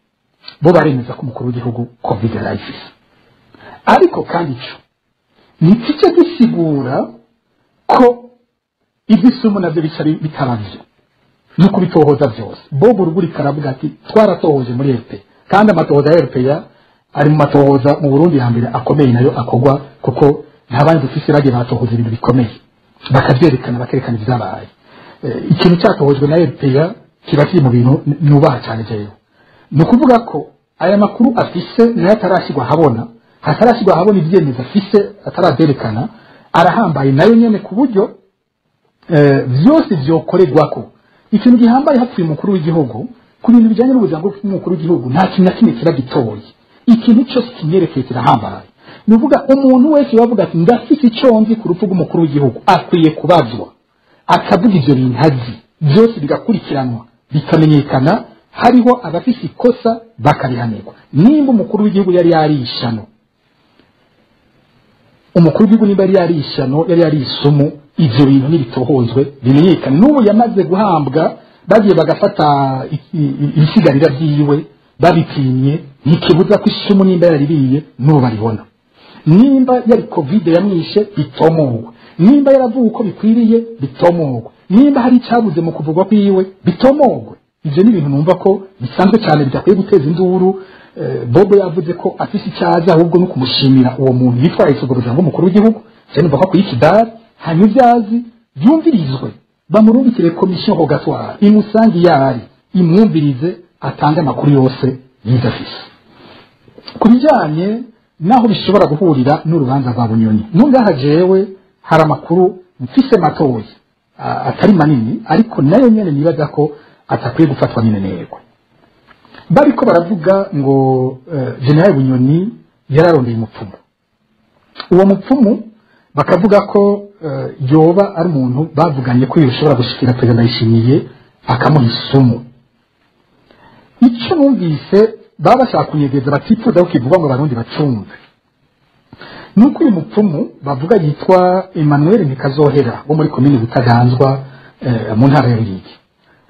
bo baremeza ko umukuru w'igihugu COVID yarayifise. Ariko kandi ico ntikice gisigura ko iby'isumu nabyo bica bitaba byo. No kubitohoza byose, Bob Rugurika aravuga ati: "Twaratohoje muri RP." Kandi amatohoza ya RPA ari mu matohoza mu Burundi hambere akomeye nayo akogwa, kuko nta bandi dufise bagiye batohoza ibintu bikomeye, bakavyerekana, bakerekana ibyabaye. Ikintu cyatohojwe na RPA kiba kiri mu bintu nubaha cyane jewe. Ni ukuvuga ko aya makuru afise nayo atarashyirwa ahabona, hatarashyirwa ahabona ibyemezo afise atarabyerekana, arahambaye nayo nyene, ku buryo byose vyokorerwako. Ikintu gihambaye, hapfuye umukuru w'igihugu, ku bintu bijyanye n'ubuzima bw'umukuru w'igihugu nta kintu na kimwe kiba gitoye. Ikintu cyose kimwerekeye kirahambaye. Ni ukuvuga umuntu wese wavuga ati: "Ndafise icyo nzi ku rupfu rw'umukuru w'igihugu", akwiye kubazwa, akavuga ivyo bintu azi byose, bigakurikiranwa, bikamenyekana, hariho abafise ikosa bakabihanirwa. Nimba umukuru w'igihugu yari yarishano, umukuru w'igihugu nimba yari yarishano, yari yari isumu, ivyo bintu nibitohozwe, bimenyekane. N'ubu yamaze guhambwa, bagiye bagafata ibisigarira vyiwe babipimye, ntikibuza ko isumu nimba yaririye n'ubu baribona. Nimba yari COVID yamwishe, bitomogwe. Nimba yaravuwe uko bikwiriye, bitomogwe. Nimba hari icyabuze mu kuvugwa kwiwe, bitomogwe. Ibyo ni ibintu numva ko bisanzwe cyane, bidakwiye guteza induru. Bobo yavuze ko afise icyaza, ahubwo no kumushimira uwo muntu yitwaye ubwo buzima bw'umukuru w'igihugu. Cyane numva ko akwiye ikidari, hanyuma ibyo azi byumvirizwe, bamurungikire commission rogatoire, imusange iyo ari, imwumvirize, atange amakuru yose yize afise. Ku bijyanye naho bishobora guhurira n'urubanza rwa Bunyoni, nungaha jewe hari amakuru mfise matoyi, atari manini, ariko nayo nyene nibaza ko atakwiye gufatwa n'inenegwe. Bariko baravuga ngo Général Bunyoni yararondeye umupfumu. Uwo mupfumu bakavuga ko yoba ari umuntu bavuganye ko yoshobora gushikira Perezida Ndayishimiye akamuha isumu. Icyo numvise baba bashaka kunyegeza, batifuza ko kivuga ngo abarundi bacumve, nuko uyu mupfumu bavuga yitwa Emmanuel Ntikazohera wo muri komini Butaganzwa, mu ntara ya Ruyigi.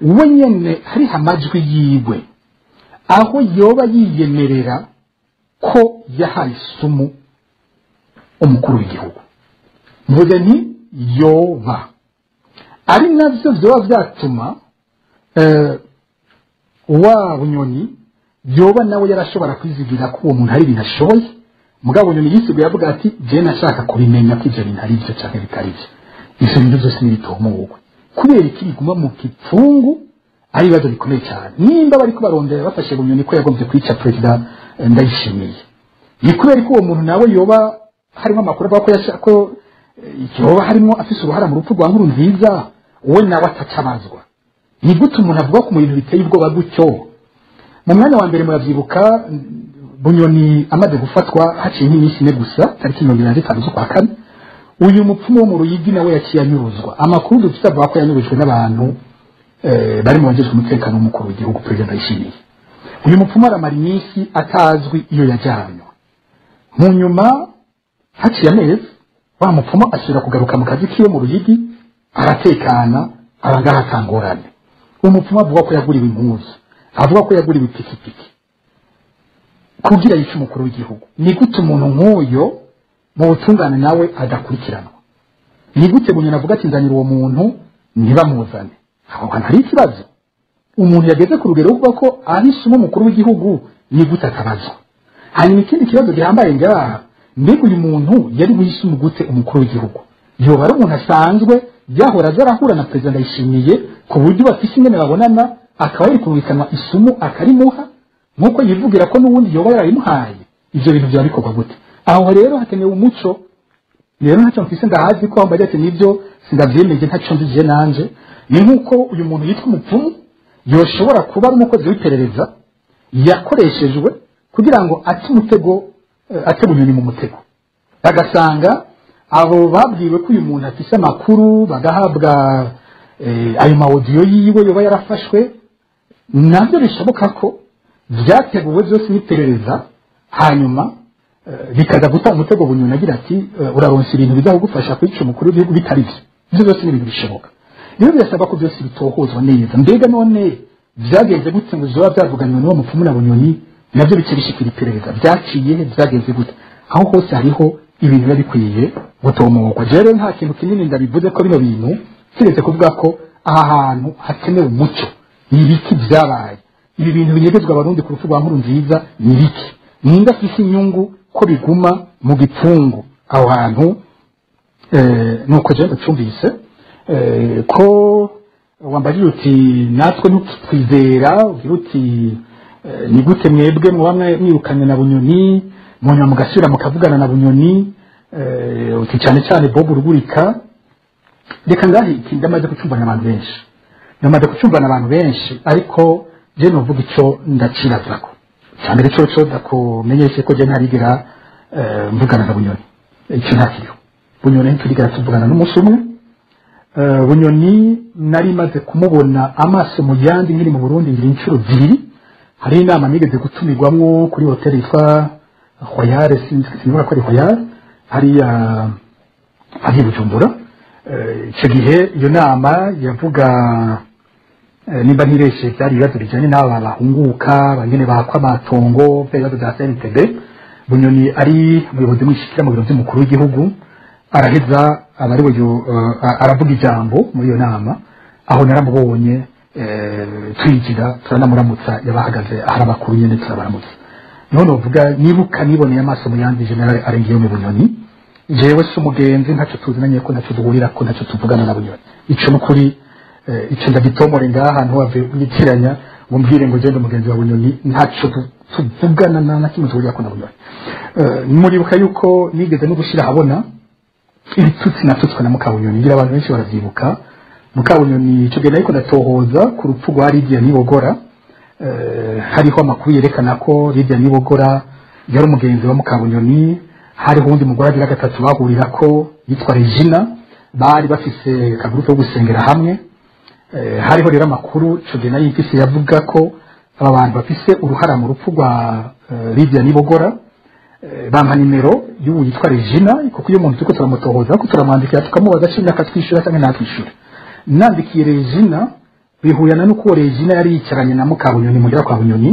We nyene hariho amajwi yiwe aho yoba yiyemerera ko yahaye isumu umukuru w'igihugu. Mvuze nti yoba ari navyo vyoba vyatuma wa Bunyoni yoba nawe yarashobora kwizigira ko uwo muntu hari ibintu ashoboye. Mugabo Bunyoni yisiguye avuga ati: "Je nashaka kubimenya ko ivyo bintu ari byo canke bitari byo." Ivyo bintu byose n'ibitomogwe. Kubera iki biguma mu gipfungu? Ari ibibazo bikomeye cyane. Nimba bariko barondera bafashe Bunyoni ko yagombye kwica perezida Ndayishimiye, ni kubera ko uwo muntu nawe yoba harimo amakuru avuga ko ko yoba harimo afise uruhara mu rupfu rwa Nkurunziza, we nawe atacabazwa. Ni gute umuntu avuga ko mu bintu biteye ubwoba gutyo? Mu mwanya wa mbere, muravyibuka, Bunyoni amaze gufatwa haciye nk'iminsi 4 gusa, tariki 25 z'ukwa kane, uyu mupfumu wo mu Ruyigi nawe yaciye anyuruzwa. Amakuru dufite avuga ko yanyurujwe n'abantu bari mu bajejwe umutekano w'umukuru w'igihugu, perezida Ndayishimiye. Uyu mupfumu aramara iminsi atazwi iyo yajyanywe. Mu nyuma haciye amezi, wa mupfumu asubira kugaruka mu kazi kiwe mu Ruyigi, aratekana, abangaha atangorane. Umupfumu avuga ko yaguriwe impuzu, avuga ko yaguriwe ipikipiki kugira yice umukuru w'igihugu. Ni gute umuntu nk'uyo mu butungane nawe adakurikiranwa? Ni gute Bunyoni avuga ati nzanira uwo muntu, ntibamuzane? Aho hantu hari ikibazo. Umuntu yageze ku rugero rwo kuvuga ko ahisemo umukuru w'igihugu, ni gute atabazwa? Hanyuma ikindi kibazo gihambaye ngaha, mbega uyu muntu yari buhisemo gute umukuru w'igihugu? Yoba ari umuntu asanzwe yahora aza arahura na perezida Ndayishimiye ku buryo bafise ingene babonana, akaba yari kumvikanwa isumu akarimuha nk'uko yivugira ko n'ubundi yoba yarayimuhaye? Ivyo bintu byaba bikorwa gute? Aho rero hakenewe umuco. Rero ntacyo mfise ndahazi ko wambaye ati nibyo sindavyemeje, ntacyo nzi nanje. Ni nk'uko uyu muntu yitwa umupfumu yoshobora kuba ari umukozi w'iperereza yakoreshejwe kugira ngo ate umutego, ate Bunyoni mu mutego, bagasanga abo babwiwe ko uyu muntu afise amakuru, bagahabwa ayo ma audio yiwe yoba yarafashwe. Nabyo bishoboka ko byateguwe byose n'iperereza, hanyuma bikaza guta umutego Bunyoni agira ati uraronsa ibintu bizagufasha kwica umukuru w'igihugu, bitari byo. Ibyo byose ni ibintu bishoboka. Rero birasaba ko byose bitohozwa neza. Mbega none byagenze gute ngo zoba byavuganywe n'uwo mupfumu na Bunyoni, nabyo bice bishikira iperereza? Byaciye he? Byagenze gute? Aho hose hariho ibintu biba bikwiye gutomokwa. Rero nta kintu kinini ndabivuze ko bino bintu, kiretse kuvuga ko aha hantu hakenewe umuco. Ni ibiki byabaye? Ibi bintu binyegezwa Abarundi ku rupfu rwa Nkurunziza ni ibiki? Ninde afise inyungu ko biguma mu gipfungu aho hantu? Nuko je ndacumbise ko wambajije uti natwe ntitwizera, ugira uti ni gute mwebwe muba mwirukanye na Bunyoni, munyuma mugasubira mukavugana na Bunyoni, uti cyane cyane Bob Rugurika. Reka ngahe iki ndamaze kucumbana abantu benshi, ndamaze kucumbana abantu benshi, ariko je novuga ico ndacirazako. Cyambere cyo cyo ndakumenyeshe ko je ntarigera mvugana na Bunyoni, icyo ntakiriho. Bunyoni nturigera tuvugana n'umunsi umwe. Bunyoni nari maze kumubona amaso mu yandi nkiri mu Burundi ngira inshuro 2. Hari inama nigeze gutumirwamwo kuri hotel yitwa Royal, sinzi ko ari Royal, hariya ari Bujumbura. Icyo gihe iyo nama yavuga, nimba ntireshe, byari ibibazo bijyanye n'aba bahunguka bangene bakwa amatongo, byari ibibazo bya CNTB. Bunyoni ari umuyobozi mwishikira mu biro by'umukuru w'igihugu, araheza abari buryo aravuga ijambo muri iyo nama. Aho naramubonye, twigira turanamuramutsa, yabahagaze ahari abakuru nyene turabaramutsa. Niho novuga nibuka niboneye amaso mu yandi general arengiye mu Bunyoni. Jewe si umugenzi, ntacyo tuzinanye ko, ntacyo duhurira ko, ntacyo tuvugana na Bunyoni. Ico nukuri, ico ndagitomore ngaha, ntuhave unyitiranya ngo mbwire ngo gende umugenzi wa Bunyoni. Ntacyo tuvugana na kimwe duhurira ko na Bunyoni. Muribuka yuko nigeze no gushira ahabona ibitutsi natutswe na Mukabunyoni, ngira abantu benshi baravyibuka. Mukabunyoni ico gihe nariko ndatohoza ku rupfu rwa Lydia Nibogora. Hariho amakuru yerekana ko Lydia Nibogora yari umugenzi wa Mukabunyoni, hariho uwundi mugore agira gatatu bahurira ko yitwa Regina, bari bafise akagurupe ko gusengera hamwe. Hariho rero amakuru ico gihe nari mfise yavuga ko aba bantu bafise uruhara mu rupfu rwa Lydia Nibogora. Bampa nimero y'uwo yitwa Regina, kuko iyo umuntu turiko turamutohoza ko turamwandikira tukamubaza cumi akatwishyura cyangwa ntatwishyura. Nandikiye Regina, bihuyana n'uko Regina yari yicaranye na Mukabunyoni muhira kwa Bunyoni,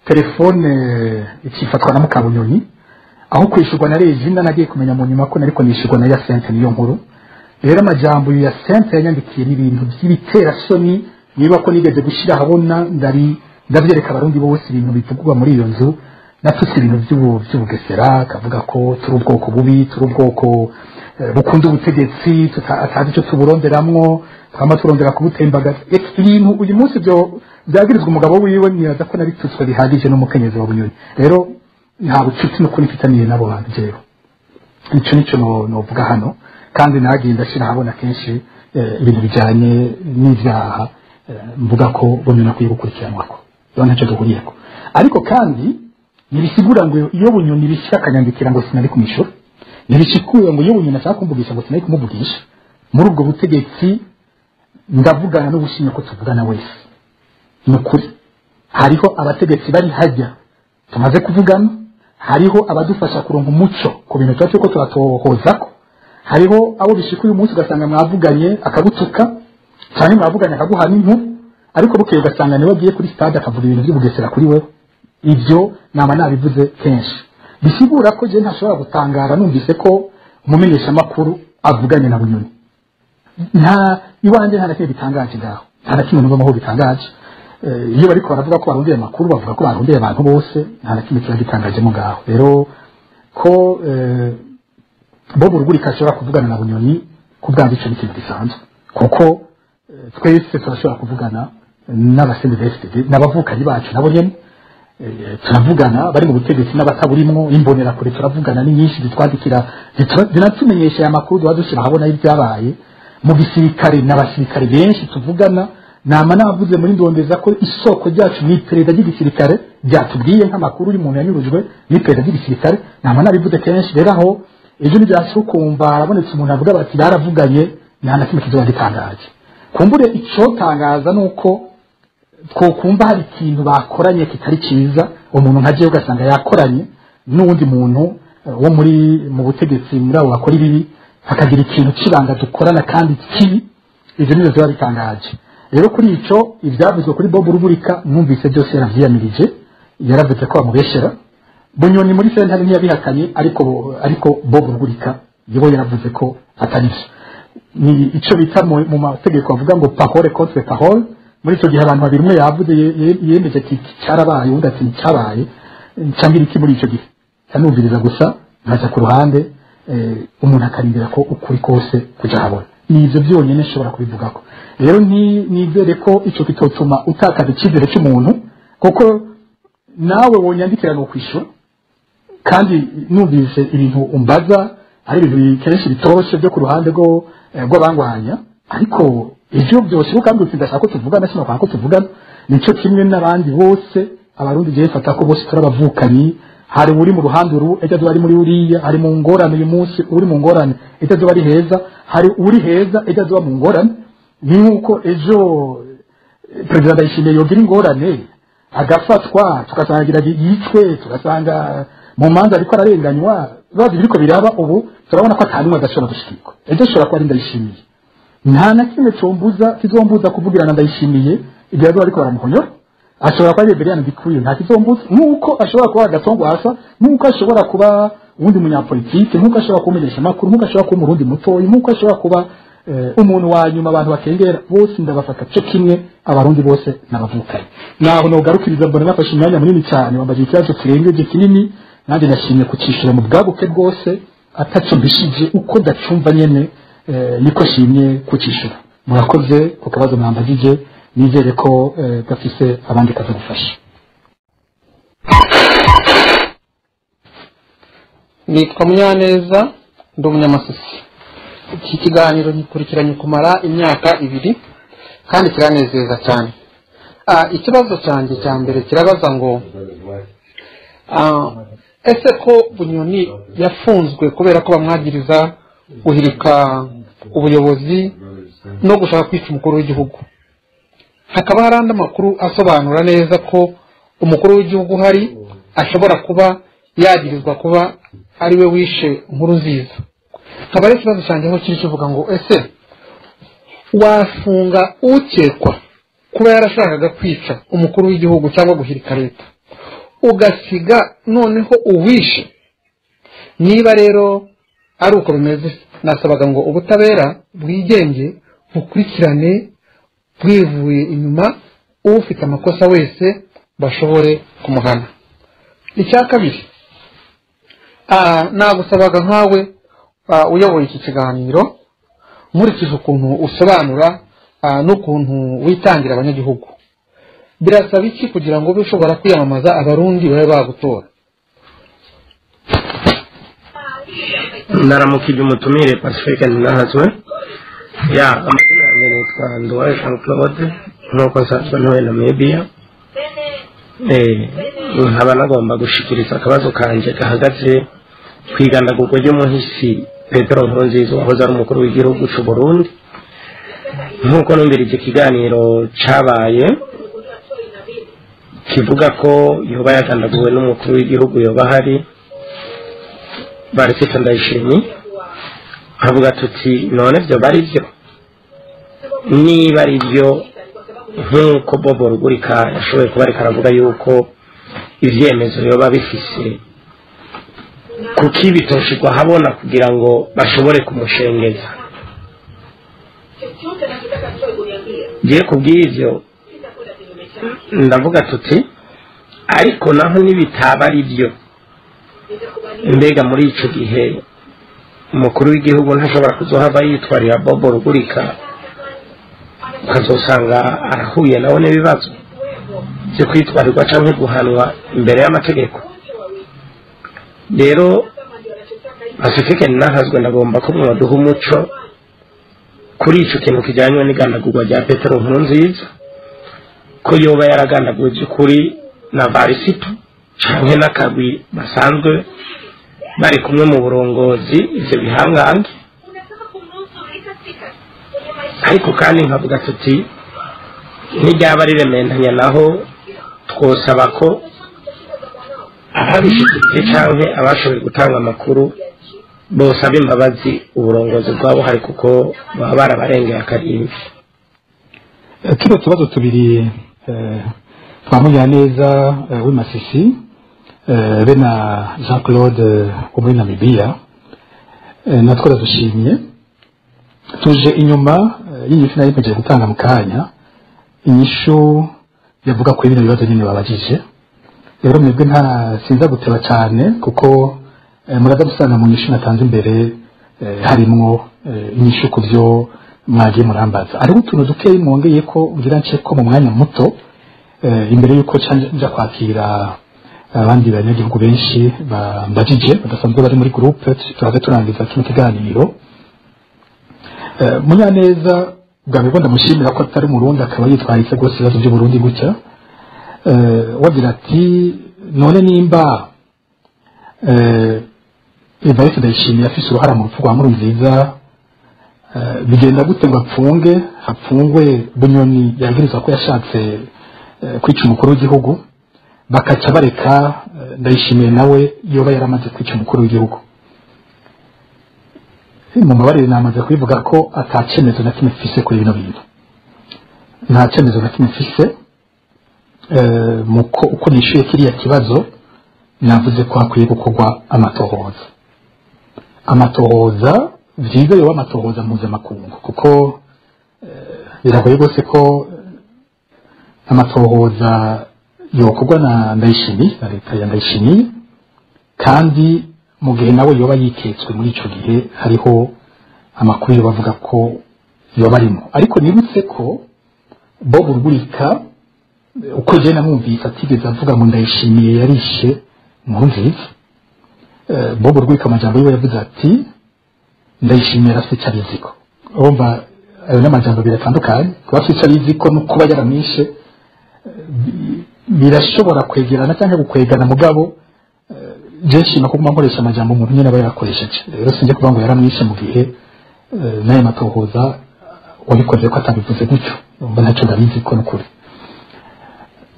telefone ikifatwa na Mukabunyoni. Aho kwishyurwa na Regina, nagiye kumenya mu nyuma ko nariko nishyurwa na Yasente niyo nkuru. Rero amajambo ya Yasente yanyandikiye ni ibintu by'ibiterasoni, niba ko nigeze gushira ahabona ndari ndavyereka Abarundi bose ibintu bivugwa muri iyo nzu. Natutse ibintu by'ubugesera, akavuga ko turi ubwoko bubi, turi ubwoko bukunda ubutegetsi, atazi icyo tuburonderamwo, twama turondera kubutembagaza. Ibintu uyu munsi byo byagirizwa umugabo wiwe, nibaza ko nabitutswe bihagije n'umukenyezi wa Bunyoni. Rero nta bucuti n'ukuri mfitaniye n'abo bantu jewe, ico nico novuga hano. Kandi nagiye ndashira habona kenshi ibintu bijanye n'ivyaha mvuga ko Bunyoni akwiye gukurikiranwako, rero ntacyo duhuriyeko. Ariko kandi ntibisigura ngo iyo Bunyoni bishika akanyandikira ngo sinari kumwishura, ntibisigura ngo iyo Bunyoni ashaka kumvugisha ngo sinari kumuvugisha. Muri ubwo butegetsi ndavugana n'ubushimye ko tuvugana wese, ni ukuri. Hariho abategetsi bari hajya tumaze kuvugana, hariho abadufasha kuronka umuco ku bintu tuba turiko turatohozako, hariho abo bishika uyu munsi ugasanga mwavuganye akagutuka, canke mwavuganye akaguha n'inkuru, ariko bukeye ugasanga niwe agiye kuri stade akavuga ibintu by'ubugesera kuri wewe. Ibyo nama nabivuze kenshi, bisigura ko je ntashobora gutangara numvise ko umumenyeshamakuru avuganye na Bunyoni. Nta iwanje nta na kimwe gitangaje ngaho, nta na kimwe numva aho gitangaje. Iyo bariko baravuga ko barondeye amakuru, bavuga ko barondeye abantu bose, nta na kimwe kiba gitangajemo ngaho. Rero ko Bob Rugurika ashobora kuvugana na Bunyoni ku bwanjye ico ni ikintu gisanzwe, kuko twese turashobora kuvugana n'abasendefd n'abavukanyi bacu nabo nyene turavugana, bari mu butegetsi n'abataburimwo, imbonerakure turavugana, ni nyinshi zitwandikira zinatumenyesha aya makuru duba dushira habona y'ibyabaye mu gisirikare n'abasirikare benshi tuvugana. Nama navuze muri ndondeza ko isoko ryacu ni iperereza ry'igisirikare ryatubwiye nk'amakuru y'umuntu yanyurujwe n'iperereza ry'igisirikare, nama nabivuze kenshi. Rero aho ejo ntibyashobora ukumva harabonetse umuntu avuga bati baravuganye, nta na kimwe kizoba gitangaje. Kumbure icotangaza nuko twokumva hari ikintu bakoranye kitari cyiza, umuntu nka jewe ugasanga yakoranye n'uwundi muntu wo muri mu butegetsi muri abo bakora ibibi, hakagira ikintu kibanga dukorana kandi kibi, ivyo nivyo biba bitangaje. Rero kuri ico ivyavuzwe kuri Bob Rugurika numvise byose yaravyiyamirije, yaravuze ko bamubeshera. Bunyoni muri sentare ntiyabihakanye, ariko Bob Rugurika yebo yaravuze ko atari byo. Ni ico bita mu mategeko avuga ngo parole contre parole. Muri ico gihe abantu babiri umwe yavuze yemeje ati cyarabaye, undi ati cyabaye, ncangira iki muri ico gihe? Ncanumviriza gusa nkaja ku ruhande, umuntu akarindira ko ukuri kose kuja habona. Ni ivyo byonyene nshobora kubivugako. Rero nizere ko ico kitotuma utakaza icyizere cy'umuntu, kuko nawe wonyandikira no kwishura, kandi numvise ibintu umbaza ari ibintu kenshi bitoroshe byo ku ruhande rw'abangwanya, ariko ivyo byose ukambwira uti ndashaka ko tuvugana, sinakora ko tuvugana, nico kimwe n'abandi bose. Abarundi jewe mfata ko bose turabavukanyi, hari uri mu ruhande uru ejo azoba ari muri uriya, hari mu ngorane uyu munsi uri mu ngorane ejo azoba ari heza, hari uri heza ejo azoba mu ngorane. Ni nkuko ejo perezida Ndayishimiye yogira ingorane agafatwa, tugasangira yicwe, tugasanga mu manza ariko ararenganywa, bazi biriko biraba ubu turabona ko atanumwe adashobora gushikirwa. Ejo ashobora kuba ari Ndayishimiye, nta na kimwe combuza kizombuza kuvugirana Ndayishimiye igihe azoba ariko baramuhonyora. Ashobora kuba Reverien Ndikuriyo, nta kizombuza, nkuko ashobora kuba Agatongwasa, nkuko ashobora kuba uwundi munyapolitike, nkuko ashobora kuba umumenyeshamakuru, nkuko ashobora kuba umurundi mutoyi, nkuko ashobora kuba umuntu wa nyuma abantu bakengera bose ndabafata cyo kimwe, abarundi bose nabavukanye. Naho nogarukiriza mbona nafashe umwanya munini cyane, wambaje ikibazo kirengeje kinini, nanjye nashimye kucishura mu bwaguke bwose ataco mbishije, uko ndacumva nyene niko shimye kucishura. Murakoze ku kabazo mwambajije, nizere ko gafise abandi kazagufasha. Nitwa Munyaneza, ndi umunyamasisi. Iki kiganiro gikurikiranye kumara imyaka 2 kandi kiranezeza cyane. Ikibazo cyanjye cya mbere kirabaza ngo ese ko Bunyoni yafunzwe kubera ko bamwagiriza guhirika ubuyobozi no gushaka kwica umukuru w'igihugu, hakaba hari andi makuru asobanura neza ko umukuru w'igihugu hari ashobora kuba yagirizwa kuba ari we wishe Nkurunziza. Hakaba ari ikibazo cyanjye aho kiri kivuga ngo ese wafunga ukekwa kuba yarashakaga kwica umukuru w'igihugu cyangwa guhirika leta, ugasiga noneho uwishe? Niba rero ari uko bimeze, nasabaga ngo ubutabera bwigenge bukurikirane bwivuye inyuma, ufite amakosa wese bashobore kumuhana. Icya kabiri, nagusabaga nkawe uyoboye iki kiganiro, nkurikije ukuntu usobanura n'ukuntu witangira abanyagihugu, birasaba iki kugira ngo ube ushobora kwiyamamaza Abarundi babe bagutora? Naramukije umutumire Pacifique Nahazwe. Ya, amazina yanjye nitwa Nduwayo Jean Claude, nk'uko nsanzwe ntuye Namibia. Nkaba nagomba gushikiriza akabazo kanje gahagaze kwigandagurwa ry'umuhisi Petero Nkurunziza wahoze ari umukuru w'igihugu c'u Burundi. Nk'uko numvirije ikiganiro cabaye kivuga ko yoba yagandaguwe n'umukuru w'igihugu yoba hari Barifite Ndayishimiye, nkavuga tuti none vyo bari vyo? Niba ari byo, nk'uko Bobo Rugurika yashoboye kuba ariko aravuga yuko ivyemezo yoba bifise, kuki bitoshirwa habona kugira ngo bashobore kumushengeza? Ngiye kubw'ivyo ndavuga tuti ariko naho nibitaba ari byo, mbega muri ico gihe umukuru w'igihugu ntashobora kuzohava yitwarira Bobo Rugurika, ukazosanga arahuye nawe n'ibibazo byo kwitwarirwa canke guhanwa imbere y'amategeko. Rero Pacifique Nahazwe, ndagomba ko mwaduha umuco kuri ico kintu kijyanye n'igandagurwa rya Petero Nkurunziza, ko yoba yaragandaguwe by'ukuri na Varisito canke n'akagwi basanzwe bari kumwe mu burongozi, ivyo bihangange. Ariko kandi nkavuga tuti n'iryaba rirementanya naho twosaba ko ababishyigikiye canke abashoboye gutanga amakuru bosaba imbabazi uburongozi bwabo hari, kuko baba barabarengeye akarimbi. Tuno tubazo tubiri twa Munyaneza w'i Masisi be na Jean Claude wo muri Namibia, natwo dushimye tuje inyuma y'inyishu nari mpejeje gutanga mu kanya, inyishu yavuga kuri bino bibazo nyine babajije. Rero mwebwe nta sinza guteba cyane, kuko muraza gusanga mu nyishu natanze imbere harimwo inyishu ku byo mwagiye murambaza. Hariho utuntu dukeyi mwongeye ko ngira nce ko mu mwanya muto, imbere y'uko nja kwakira abandi banyagihugu benshi bambajije badasanzwe bari muri groupe, turaze turangiza kino kiganiro. Munyaneza bwa mbere ndamushimira ko atari Umurundi akaba yitwaritse rwose ibibazo by'Uburundi gutya. Wagira ati none nimba Evariste Ndayishimiye afise uruhara mu rupfu rwa Nkurunziza, bigenda gute ngo apfunge hapfungwe Bunyoni yagirizwa ko yashatse kwica umukuru w'igihugu, bakaca bareka Ndayishimiye nawe yoba yaramaze kwica umukuru w'igihugu? Mu mabarire namaze kubivuga ko ata cyemezo na kimwe mfise kuri bino bintu, nta cyemezo na kimwe mfise. Muko uko nishyuye kiriya kibazo navuze ko hakwiye gukorwa amatohoza, amatohoza vyiza yoba amatohoza mpuzamakungu, kuko biragoye rwose ko amatohoza yokorwa na Ndayishimiye, na leta ya Ndayishimiye, kandi mu gihe nawe yoba yiketswe muri ico gihe hariho amakuru yo bavuga ko yoba arimo. Ariko nibutse ko Bob Rugurika, uko je namwumvise, atigeze avuga ngo Ndayishimiye yarishe Nkurunziza. Bob Rugurika amajambo yiwe yavuze ati Ndayishimiye arafite icyo abiziko. Urumva ayo n'amajambo abiri atandukanye, kuba afite icyo abiziko no kuba yaramwishe birashobora kwegerana cyangwa gukwegana, mugabo je nshima ko nkoresha amajambo umuntu nyine aba yakoresheje. Rero sinjye kuvuga ngo yaramwishe mu gihe n'ayo matohoza wabikoze ko atabivuze gutyo, urumva ntacyo ndabizi ko n'ukuri.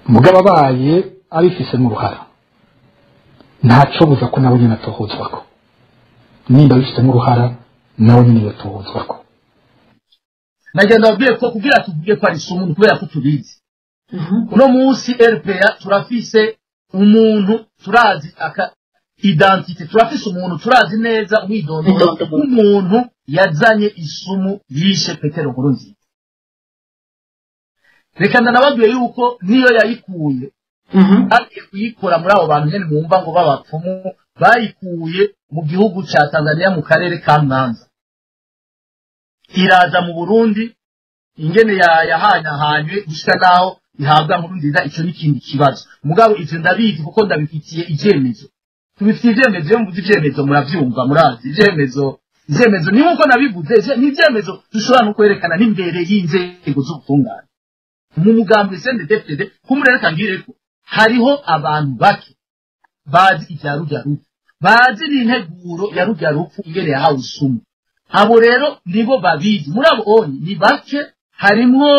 Mugabo abaye abifisemo uruhara, ntaco buza ko nawe nyine atohozwako, nimba abifisemo uruhara nawe nyine yotohozwako. Nagira ndababwire ko kugira tuvuge ko ari isumu kubera ko tubizi, uno munsi RPA turafise umuntu turazi aka identité, turafise umuntu turazi neza umwidondoro w'umuntu yazanye isumu yishe Petero Nkurunziza. Reka ndanababwiye yuko niyo yayikuye Bagiye kuyikora muri abo bantu nyene mwumva ngo b'abapfumu, bayikuye mu gihugu ca Tanzania mu karere ka Mwanza, iraza mu Burundi. Ingene yahanahanywe gushika naho ihabwa Nkurunziza, ico ni ikindi kibazo. Mugabo ivyo ndabizi kuko ndabifitiye ivyemezo, tubifitiye ivyemezo. Iyo mvuze ivyemezo muravyumva, murazi ivyemezo. Ivyemezo ni nkuko nabivuze, ni ivyemezo dushobora no kwerekana n'imbere y'inzego z'ubutungane. Mu mugambi CNDD-FDD, kumurereka ngireko, hariho abantu bake bazi ivya rurya rupfu, bazi n'integuro ya rurya rupfu, ingene yahawe isumu. Abo rero nibo babizi. Muri abo onye ni bake, harimwo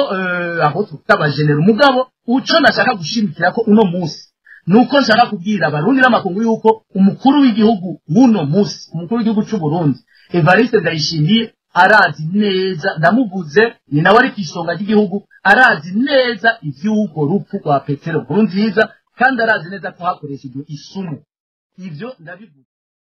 aho twita abajenera. Umugabo uco nashaka gushimikira ko uno munsi nuko nshaka kubwira Abarundi n'amakungu yuko umukuru w'igihugu w'uno munsi, umukuru w'igihugu c'u Burundi Evariste Ndayishimiye, arazi neza. Ndamuvuze, ni nawe ari kw'isonga ry'igihugu, arazi neza ivy'urwo rupfu rwa Petero Nkurunziza, kandi arazi neza ko hakoreshejwe isumu. Ivyo ndabivuze.